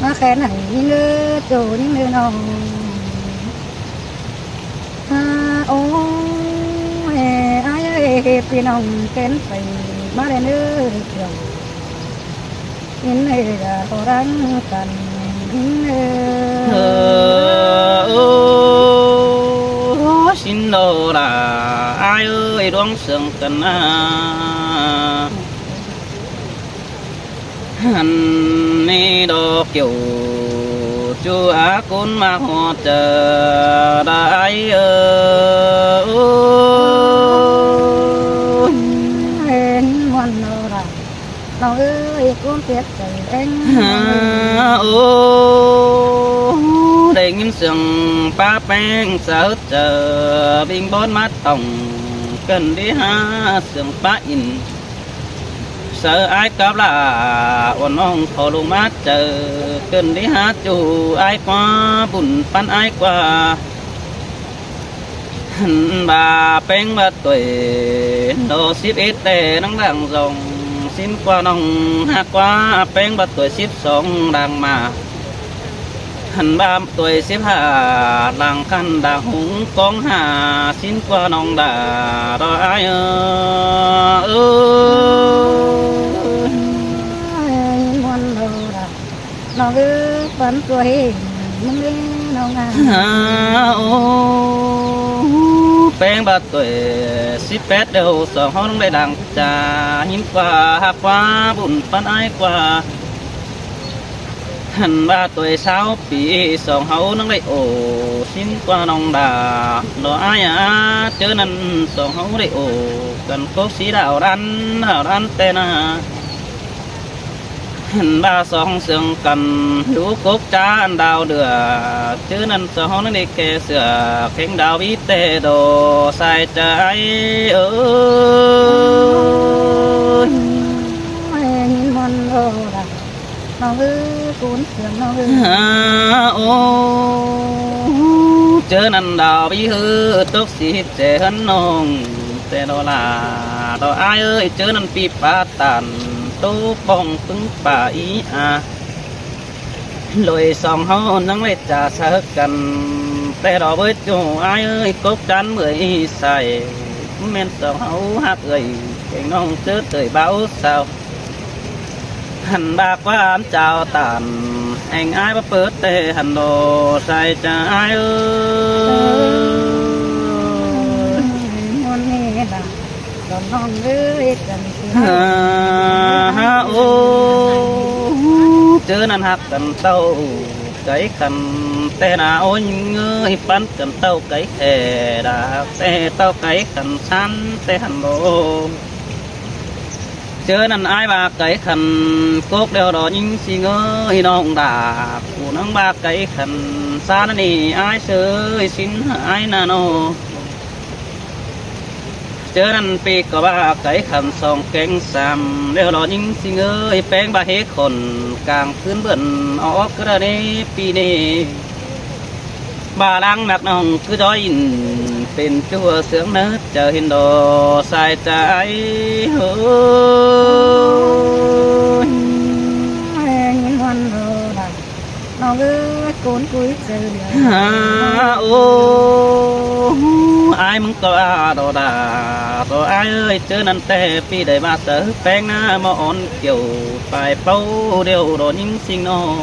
ꞌMá khen hảư ꞌnhính ơ, ꞌchu ꞌnhính ơ ꞌnọng. Ha, ôi, ai ơi, ꞌpi ꞌnọng kén pay ꞌmá đen ơ, kiẻo. ꞌNhính ơ, đa ꞌcọ răng căn, ꞌnhính ơ. Ơ, ơ, ơ, ꞌsịn đó đa, ai ơi, đuống sương căn a. Ăn ꞌnị đó kiẻo, ꞌchu a ꞌcốn ꞌmặc ꞌhọt chaư, đa ai ơ. Ôi, hên muôn đó đa. ꞌNọng ơi, ꞌcốn tiết chaư ꞌhêng. Ha, ơ, đảy ꞌnghín sương pá ꞌpéng sa ứt chaư, ꞌving bón mát tỏng, ꞌcứn đi ha sương pá in. Saư ai cắp lả, uôn ꞌnọng khảu ꞌlống ꞌmá chaư, ꞌcứn đi ha ꞌchu ai ꞌquá, bun ꞌpắn ai ꞌquá. ꞌHặn ꞌva ꞌpéng ꞌva tuổi ꞌló síp ết ꞌtẹ ꞌnăng đang dong, sín ꞌqua ꞌnọng ꞌhặc ꞌva ꞌpéng ꞌva tuổi síp song đang ꞌmá. ꞌHặn ꞌva tuổi síp hả đang khăn đang húng cóng hả, sín ꞌqua ꞌnọng đa ꞌtọ ải ơ. Ôi, ꞌnọng ơi, pắn ꞌtoi ꞌmứng ꞌlé ꞌnọng à. Hả, ô, ꞌpéng ꞌva tuổi síp pét ꞌlẹo song ꞌháu ꞌnăng đảy đang ꞌchạ, ꞌhịn ꞌqua ꞌhặc ꞌva bun pắn ải ꞌqua. ꞌHặn ꞌva tuổi ꞌsáo pi song ꞌháu ꞌnăng đảy ổ, sín ꞌqua ꞌnọng đa ꞌtọ ải à. ꞌChớ ꞌnặn song ꞌháu đảy ổ căn cốc sí đảo đan, đảo đan ꞌtẹ ꞌna. ꞌHặn ꞌva song sương căn dú cốc chá ăn đao đưa, ꞌchớ ꞌnặn song ꞌháu ꞌnăng đảy kẻ sửa kéng đao ꞌví ꞌtẹ ꞌtọ sai ꞌchạ ải ơ. Ôi, ꞌhịn ꞌmuôn ꞌlô đa ꞌnọng ơi, cốn sương ꞌnọng ơi. Hả, ô, ꞌchớ ꞌnặn đao ꞌví ꞌhứ tốc sí ꞌchẹ ꞌhướn ꞌnọng ꞌtẹ ꞌtọ đa ꞌtọ ải ơi. ꞌChớ ꞌnặn ꞌpi pá tản tốc bong ꞌpứng pá í a. ꞌLới song ꞌháu ꞌnăng đảy ꞌchạ sáư căn ꞌtẹ ꞌtọ bới ꞌchu ải ơi. Cốc chán ꞌmưa sai ꞌmen song ꞌháu ꞌhặc ơi, kéng ꞌnọng ꞌchớ ꞌtới báu sao. ꞌHặn ꞌva ꞌquá ăn chao tản eng ải ꞌva pớt ꞌtẹ ꞌhặn ꞌtọ sai ꞌchạ ải ơ. Ôi, ꞌmuôn ꞌnị đa ꞌnọng ơi, căn hả, hả, ô, ꞌchớ ꞌnặn ꞌhặc căn ꞌtạu cáy khăn ꞌtẹ ꞌna, ôi, ꞌnhính ơi, pắn căn ꞌtạu cáy khẻ đa ꞌtẹ ꞌtạu cáy khăn ꞌsán ꞌtẹ ꞌhặn ꞌtọ. ꞌChớ ꞌnặn ải ꞌva cáy khăn cốc ꞌlẹo ꞌtọ ꞌnhính ꞌsịn ơi, ꞌnọng đa ꞌcọ ꞌnăng ꞌva cáy khăn ꞌsán ꞌnị ải ꞌsớ ꞌsịn ải ꞌna ꞌnọ. ꞌChớ ꞌnặn ꞌpi ꞌcọ ꞌva cáy khăn song kéng sam ꞌlẹo ꞌtọ ꞌnhính ꞌsịn ơi, ꞌpéng ꞌva hế khôn cang ꞌcứn bươn ók ꞌcọ đa ꞌnị ꞌpi ꞌnị. ꞌVa ꞌláng ꞌmặc ꞌnọng ꞌcứ dói ꞌnịn pên ꞌchua sương ꞌnớ chaư hên ꞌtọ sai ꞌchạ ải ơ. Ôi, ꞌhịn ꞌmuôn ꞌlô đa ꞌnọng ơi, cốn cúi chaư đa. Hả, ô, ải ꞌmứng ꞌcọ a ꞌtọ đa ꞌtọ ải ơi. ꞌChớ ꞌnặn ꞌtẹ ꞌpi đảy ꞌva sáư ꞌpéng ꞌná ꞌmo ón kiẻo pay ꞌpáu ꞌlẹo ꞌtọ ꞌnhính ꞌsịn ꞌnọ.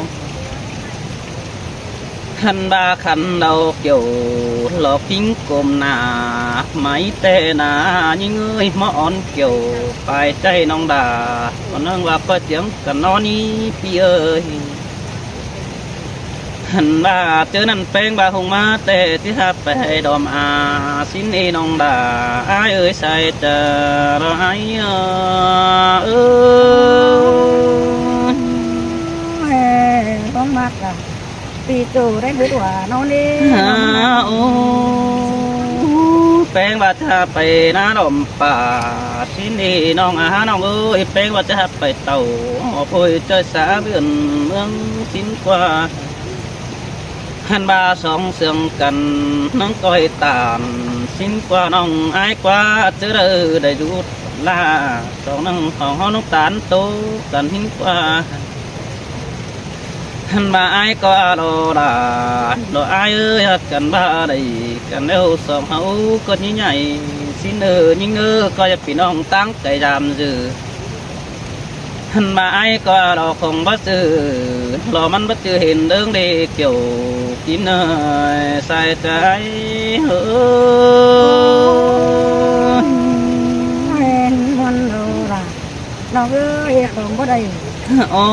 ꞌHặn ꞌva khăn đao kiẻo lỏ ꞌkính côm nả, mai ꞌtẹ ꞌna ꞌnhính ơi, ꞌmo ón kiẻo pay ꞌchạy ꞌnọng đa ꞌcọ ꞌnăng ꞌva ꞌcọ chiếng căn ꞌnọ ꞌnị ꞌpi ơi. ꞌHặn ꞌva ꞌchớ ꞌnặn ꞌpéng ꞌva hung ꞌmá ꞌtẹ ꞌchí hák pay đom a sín ꞌnị ꞌnọng đa ải ơi, sai ꞌchạ ꞌtọ ải ơ. Ôi, ꞌpéng ꞌva đa ꞌpi ꞌchu đảy bứt ꞌva ꞌnọng ꞌnị. Hả, ô, ꞌpéng ꞌva ꞌchí hák pay ꞌná đom pá sín ꞌnị ꞌnọng à hả ꞌnọng ơi. ꞌPéng ꞌva ꞌchí hák pay tảu ꞌpôi ꞌchoi sa bươn ꞌmướng sín ꞌqua. ꞌHặn ꞌva song sương căn ꞌnăng ꞌcoi tản sín ꞌqua ꞌnọng ải ꞌquá ꞌchớ đaư đảy dú ꞌlạ song ꞌnăng khong ꞌháu ꞌnọng tản tốc căn ꞌhịn ꞌqua. ꞌHặn ꞌva ải ꞌcọ a ꞌtọ đa ꞌtọ ải ơi, ꞌhặc căn ꞌva đảy căn ꞌlẹo song ꞌháu ꞌcọ ꞌnhí ꞌnhạy sín ơ ꞌnhính ơ, ꞌcọ dạp ꞌpi ꞌnọng ꞌtáng cai dam dư. ꞌHặn ꞌva ải ꞌcọ a ꞌtọ khong báu ꞌchư, lo ꞌmắn báu ꞌchư hên ꞌlớng đê kiẻo kín ơi, sai ꞌchạ ải ơ. Ôi, ꞌhịn ꞌmuôn ꞌlô đa ꞌnọng ơi, khong báu đảy. Ô,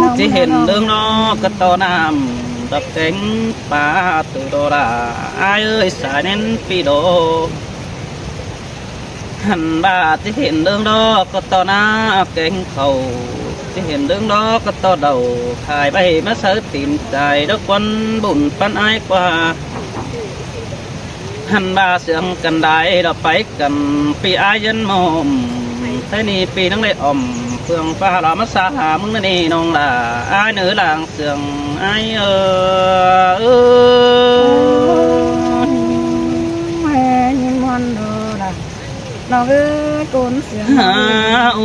ꞌchí hên ꞌlớng ꞌnọ ꞌcọ ꞌto ꞌnặm, ꞌtạu kéng pá ꞌtứ ꞌtọ đa ải ơi, sai ꞌnén ꞌpi ꞌtọ. ꞌHặn ꞌva ꞌchí hên ꞌlớng ꞌtọ ꞌcọ ꞌto ꞌna kéng khảu, ꞌchí hên ꞌlớng ꞌtọ ꞌcọ ꞌto đaư khai ꞌvạy ꞌmá sáư tin chai đaư ꞌquán bun pắn ải ꞌqua. ꞌHặn ꞌva sương căn đảy ꞌtọ pay căn ꞌpi ải ꞌdớn ꞌmá ꞌhôm, ꞌtẹ ꞌnị ꞌpi ꞌnăng đảy ỏm Phượng pha lỏ ꞌmá sa hả ꞌmứng ꞌnớ ꞌnị ꞌnọng lả. Ái ꞌnớ lăng sương ái ơ. Ơi, ꞌnhính ꞌmuôn đô lăng ꞌnọng ơi, ꞌcốn sương. Hả, ô,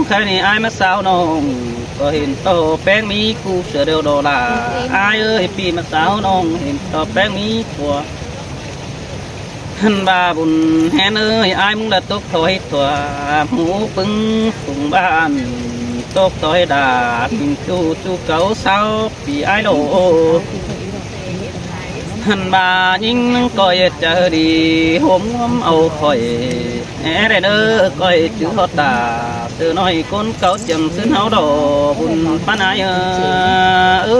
khay ꞌnị ái ꞌmá sao ꞌnọng ꞌcọ hên ꞌtọ ꞌpéng ꞌmí ꞌcú sửa đeo đô lả. Ái ơi, ꞌpi ꞌmá sao ꞌnọng hên ꞌtọ ꞌpéng ꞌmí ꞌcua. ꞌHặn ꞌva Bun Hén ơi, ái ꞌmứng ꞌlạ tốc thói ꞌtưa ꞌmú ꞌpứng phung bản, tốc thói đa ꞌmính ꞌchu ꞌchu cáu sáu pi ái ꞌlô. ꞌHặn ꞌva ꞌnhính ꞌcoi chaư đi ꞌhôm ꞌnguốm au khỏi, é đảy ꞌnớ ꞌcoi chứ ꞌhọt ta, ꞌtứ ꞌnọi ꞌcốn cáu chiêm ꞌsướng ꞌháu đo, Bun ꞌPắn ái ơ. Ơi,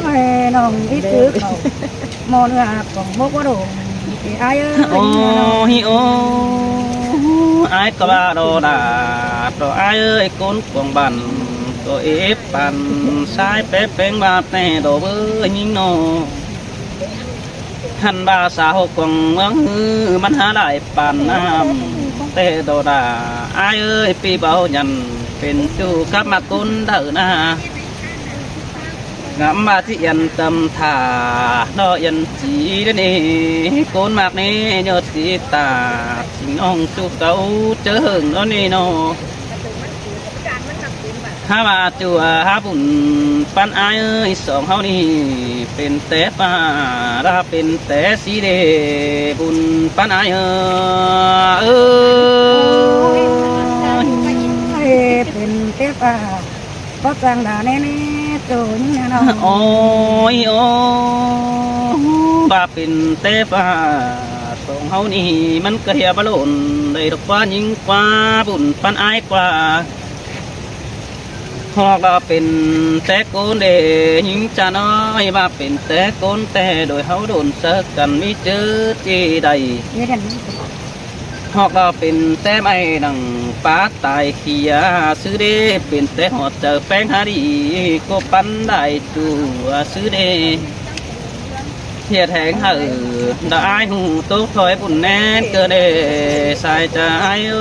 ơi, ꞌnọng ꞌnị chứ khảu ꞌmôn ꞌnhá quảng mốc ꞌquá đô, ái ơi. Ô, hi ô, ái ꞌcọ ꞌva đo đa, ꞌtọ ái ơi, ꞌcốn quảng bản ꞌcọ ép păn sai pé ꞌpéng ꞌva ꞌtẹ đo báu ꞌnhính ꞌnọ. ꞌHặn ꞌva sa hốc quảng ꞌmướng ꞌhứ ꞌmắn há lai păn ꞌnặm ꞌtẹ đo đa. Ái ơi, ꞌpi báu nhẳn pên ꞌchu cắp ꞌmặc ꞌcốn đaư ꞌnạ. Ngắm ꞌva ꞌchí yên tâm thả ꞌnọ yên chí đé ꞌnị, ꞌcốn ꞌmặc ꞌnị ꞌnhọt ꞌchí ta, chính ꞌnọng ꞌchu cáu ꞌchớ hơng ꞌnọ ꞌnị ꞌnọ. Hák ꞌva ꞌchu, hák Bun ꞌPắn ái ơi, song ꞌháu ꞌnị pên té ꞌva, ꞌva pên té sí đê, Bun ꞌPắn ái ơ. Ơi, pên té ꞌva, báu chắng đa ꞌnê ꞌnê, ꞌchu ꞌnhính ꞌnặn ꞌnọng. Ôi ô, ꞌva pên té ꞌva, song ꞌháu ꞌnị ꞌmắn ꞌcọ ꞌhia báu lôn đảy đọc ꞌquá ꞌnhính ꞌquá, Bun ꞌPắn ái ꞌquá. Hoặc là pên té ꞌcốn đê ꞌnhính ꞌchạ ꞌnọi, ꞌva pên té ꞌcốn té đôi ꞌháu đôn sáư căn ꞌmí ꞌchớ ꞌchí đảy. Hoặc là pên té ꞌmạy nẳng pá tai khía ꞌsứ đê, pên té ꞌhọt chaư ꞌpéng há đi, ꞌcọ ꞌpắn đảy ꞌchu ꞌsứ đê. ꞌHiệt hẻng hảư đa ái ꞌhụ tốc thói Bun ꞌnén ꞌcơ đê sai chaư ái ơ.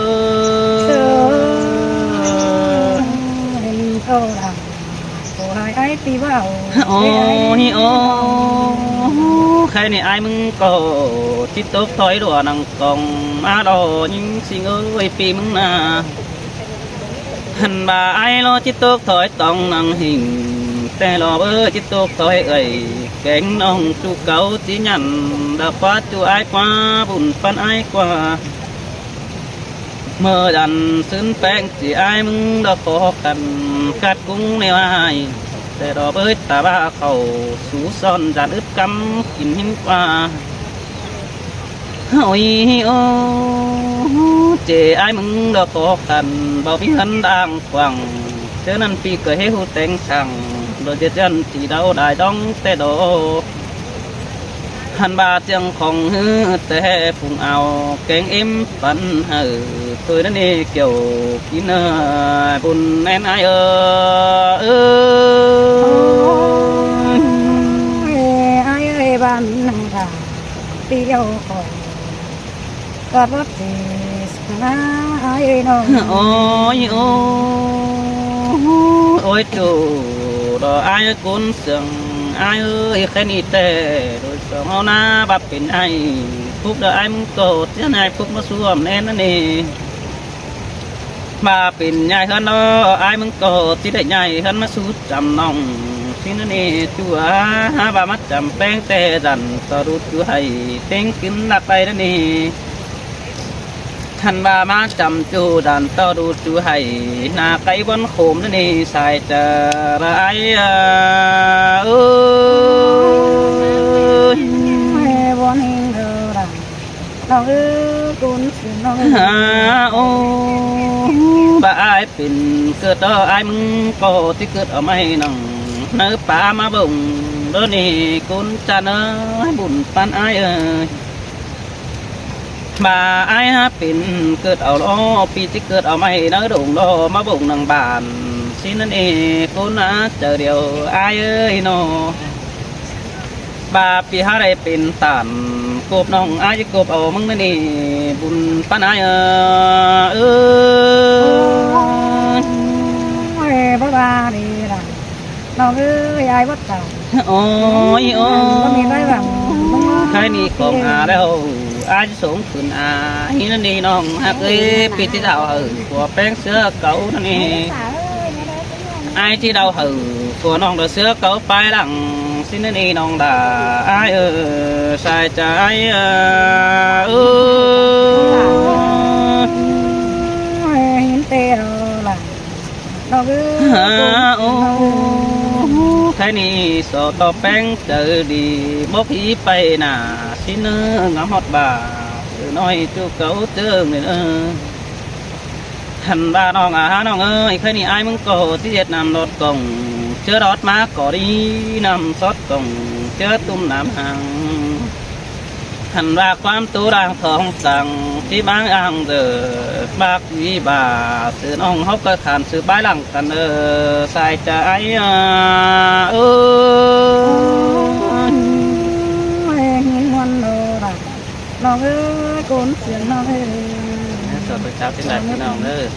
Ôi ô, khay ꞌnị ái ꞌmứng ꞌcọ ꞌchí tốc thói đua nẳng cỏng ꞌmá đo ꞌnhính ꞌsịn ơi, ꞌpi ꞌmứng ꞌnạ. ꞌHặn ꞌva ái ꞌló ꞌchí tốc thói tỏng nẳng ꞌhịnh, té ꞌló báu ꞌchí tốc thói ơi, kéng ꞌnọng ꞌchu cáu ꞌchí nhẳn, đa ꞌquá ꞌchu ái ꞌquá, Bun ꞌPắn ái ꞌquá. ꞌMự dản ꞌsướng ꞌpéng ꞌchí ái ꞌmứng đa khó khăn, cắt cúng ꞌnéo ai, té đo bới ta ꞌva khảu sú son dản ứt cắm kin ꞌhính ꞌquá. Ôi ô, ꞌchí ái ꞌmứng đa khó khăn, báu ꞌmí ꞌhướn đang quảng, ꞌchớ ꞌnặn ꞌpi ꞌcọ ꞌhế ꞌhụ téng săng, đa ꞌdệt dản ꞌchí đau đai đong té đo. ꞌHặn ꞌva ꞌchương khong ꞌhứ té phung ao kéng ꞌếm păn hảư, thôi ꞌnặn ꞌnị kiẻo kin ơ, Bun ꞌnén ái ơ. Ơi, ái ơi, bản nẳng đa ꞌpi eo khỏi ꞌcọ báu ꞌchí săng ái ơi ꞌnọng. Ôi ô, ôi ꞌchu, đa ái ơi ꞌcốn sương ái ơi, khay ꞌnị té đôi song ꞌháu ꞌnạ, ꞌva pên ải phúc đa ái ꞌmứng ꞌcọ ꞌchí ải phúc ꞌmá ꞌsuôm ꞌnén ꞌnặn ꞌnị. ꞌVa pên ꞌnhại ꞌhướn ꞌnọ, ái ꞌmứng ꞌcọ ꞌchí đảy ꞌnhại ꞌhướn ꞌmá sú chăm ꞌnọng ꞌsịn ꞌnặn ꞌnị. ꞌChu ꞌva ꞌmá chăm ꞌpéng té dản ꞌtọ đu ꞌchu hảy, ꞌtếng kin ꞌnặc đảy ꞌnặn ꞌnị. ꞌHặn ꞌva ꞌmá chăm ꞌchu dản ꞌtọ đu ꞌchu hảy, ꞌna cáy bón khôm ꞌnặn ꞌnị, sai chaư đa ái ơ. Ơi, bón ꞌhịnh đa đa ꞌnọng ơi, ꞌcốn sương ꞌnọng ơi. Hả, ô, ꞌva ái pên ꞌcợt đa ái ꞌmứng ꞌcọ ꞌchí ꞌcợt au ꞌmạy nẳng ꞌnớ pá ꞌmá bông đa ꞌnị, ꞌcốn ꞌchạ ꞌnớ, Bun ꞌPắn ái ơi. ꞌVa ái hák pên ꞌcợt au ꞌló, ꞌpi ꞌchí ꞌcợt au ꞌmạy ꞌnớ đông đo ꞌmá bông nẳng bản ꞌsịn ꞌnặn ꞌnị, ꞌcốn ꞌnạ chaư điêu ái ơi ꞌnọ. ꞌVa ꞌpi hák đảy pên tản Cộp ꞌnọng ai ꞌchí cộp au ꞌmứng ꞌnị, bun ꞌpắn ai ơ. Ơ. Ôi, bá ba đi lăng. ꞌNọng ơi, ai bớt chảu. Ôi, ôi. Bá mi bái vẳng. Khai ꞌnị cỏng a ꞌlẹo, ai ꞌchí sống khửn a. ꞌNị ꞌnị ꞌnọng ꞌhặc ơi, pít ꞌchí đao hảư, của ꞌpéng ꞌsứa cáu ꞌnị. Ai ꞌchí đao hảư, của ꞌnọng đao ꞌsứa cáu pay lăng. ꞌSịn ꞌnị ꞌnọng đa, ai ơ, sai ꞌchạ ai ơ. Ơ. Hin tê ꞌnọng lăng. ꞌNọng ơi, ꞌnọng ơi. Ơ, khai ꞌnị so ꞌtọ ꞌpéng chaư đi, bốc hí pay nả, ꞌsịn ꞌnớ ngắm ꞌhọt ba, ꞌsứ ꞌnọi ꞌchu cáu ꞌchớ ꞌnị ꞌnớ. Hẳn ba ꞌnọng a hả ꞌnọng ơi, khai ꞌnị ai ꞌmứng ꞌcọ ꞌchí ꞌdệt ꞌnặm ꞌlọt cỏng, ꞌchớ ꞌlọt ꞌmá ꞌcọ đi ꞌnặm sót cỏng, ꞌchớ ꞌtum ꞌnặm hăng. Hẳn ba ꞌquám tu đang thong săng, ꞌchí ꞌmáng ang dở, bác ꞌmí ba, ꞌsứ ꞌnọng hốc ꞌcọ khăn ꞌsứ bái lăng căn ơ, sai ꞌchạ ai ơ. Ơ, hin ꞌmuôn ꞌnớ đa. ꞌNọng ơi, cốn xiên ꞌnọng ơi. Sau ꞌtoi cháo ꞌtếng lai ꞌpi ꞌnọng ꞌnớ.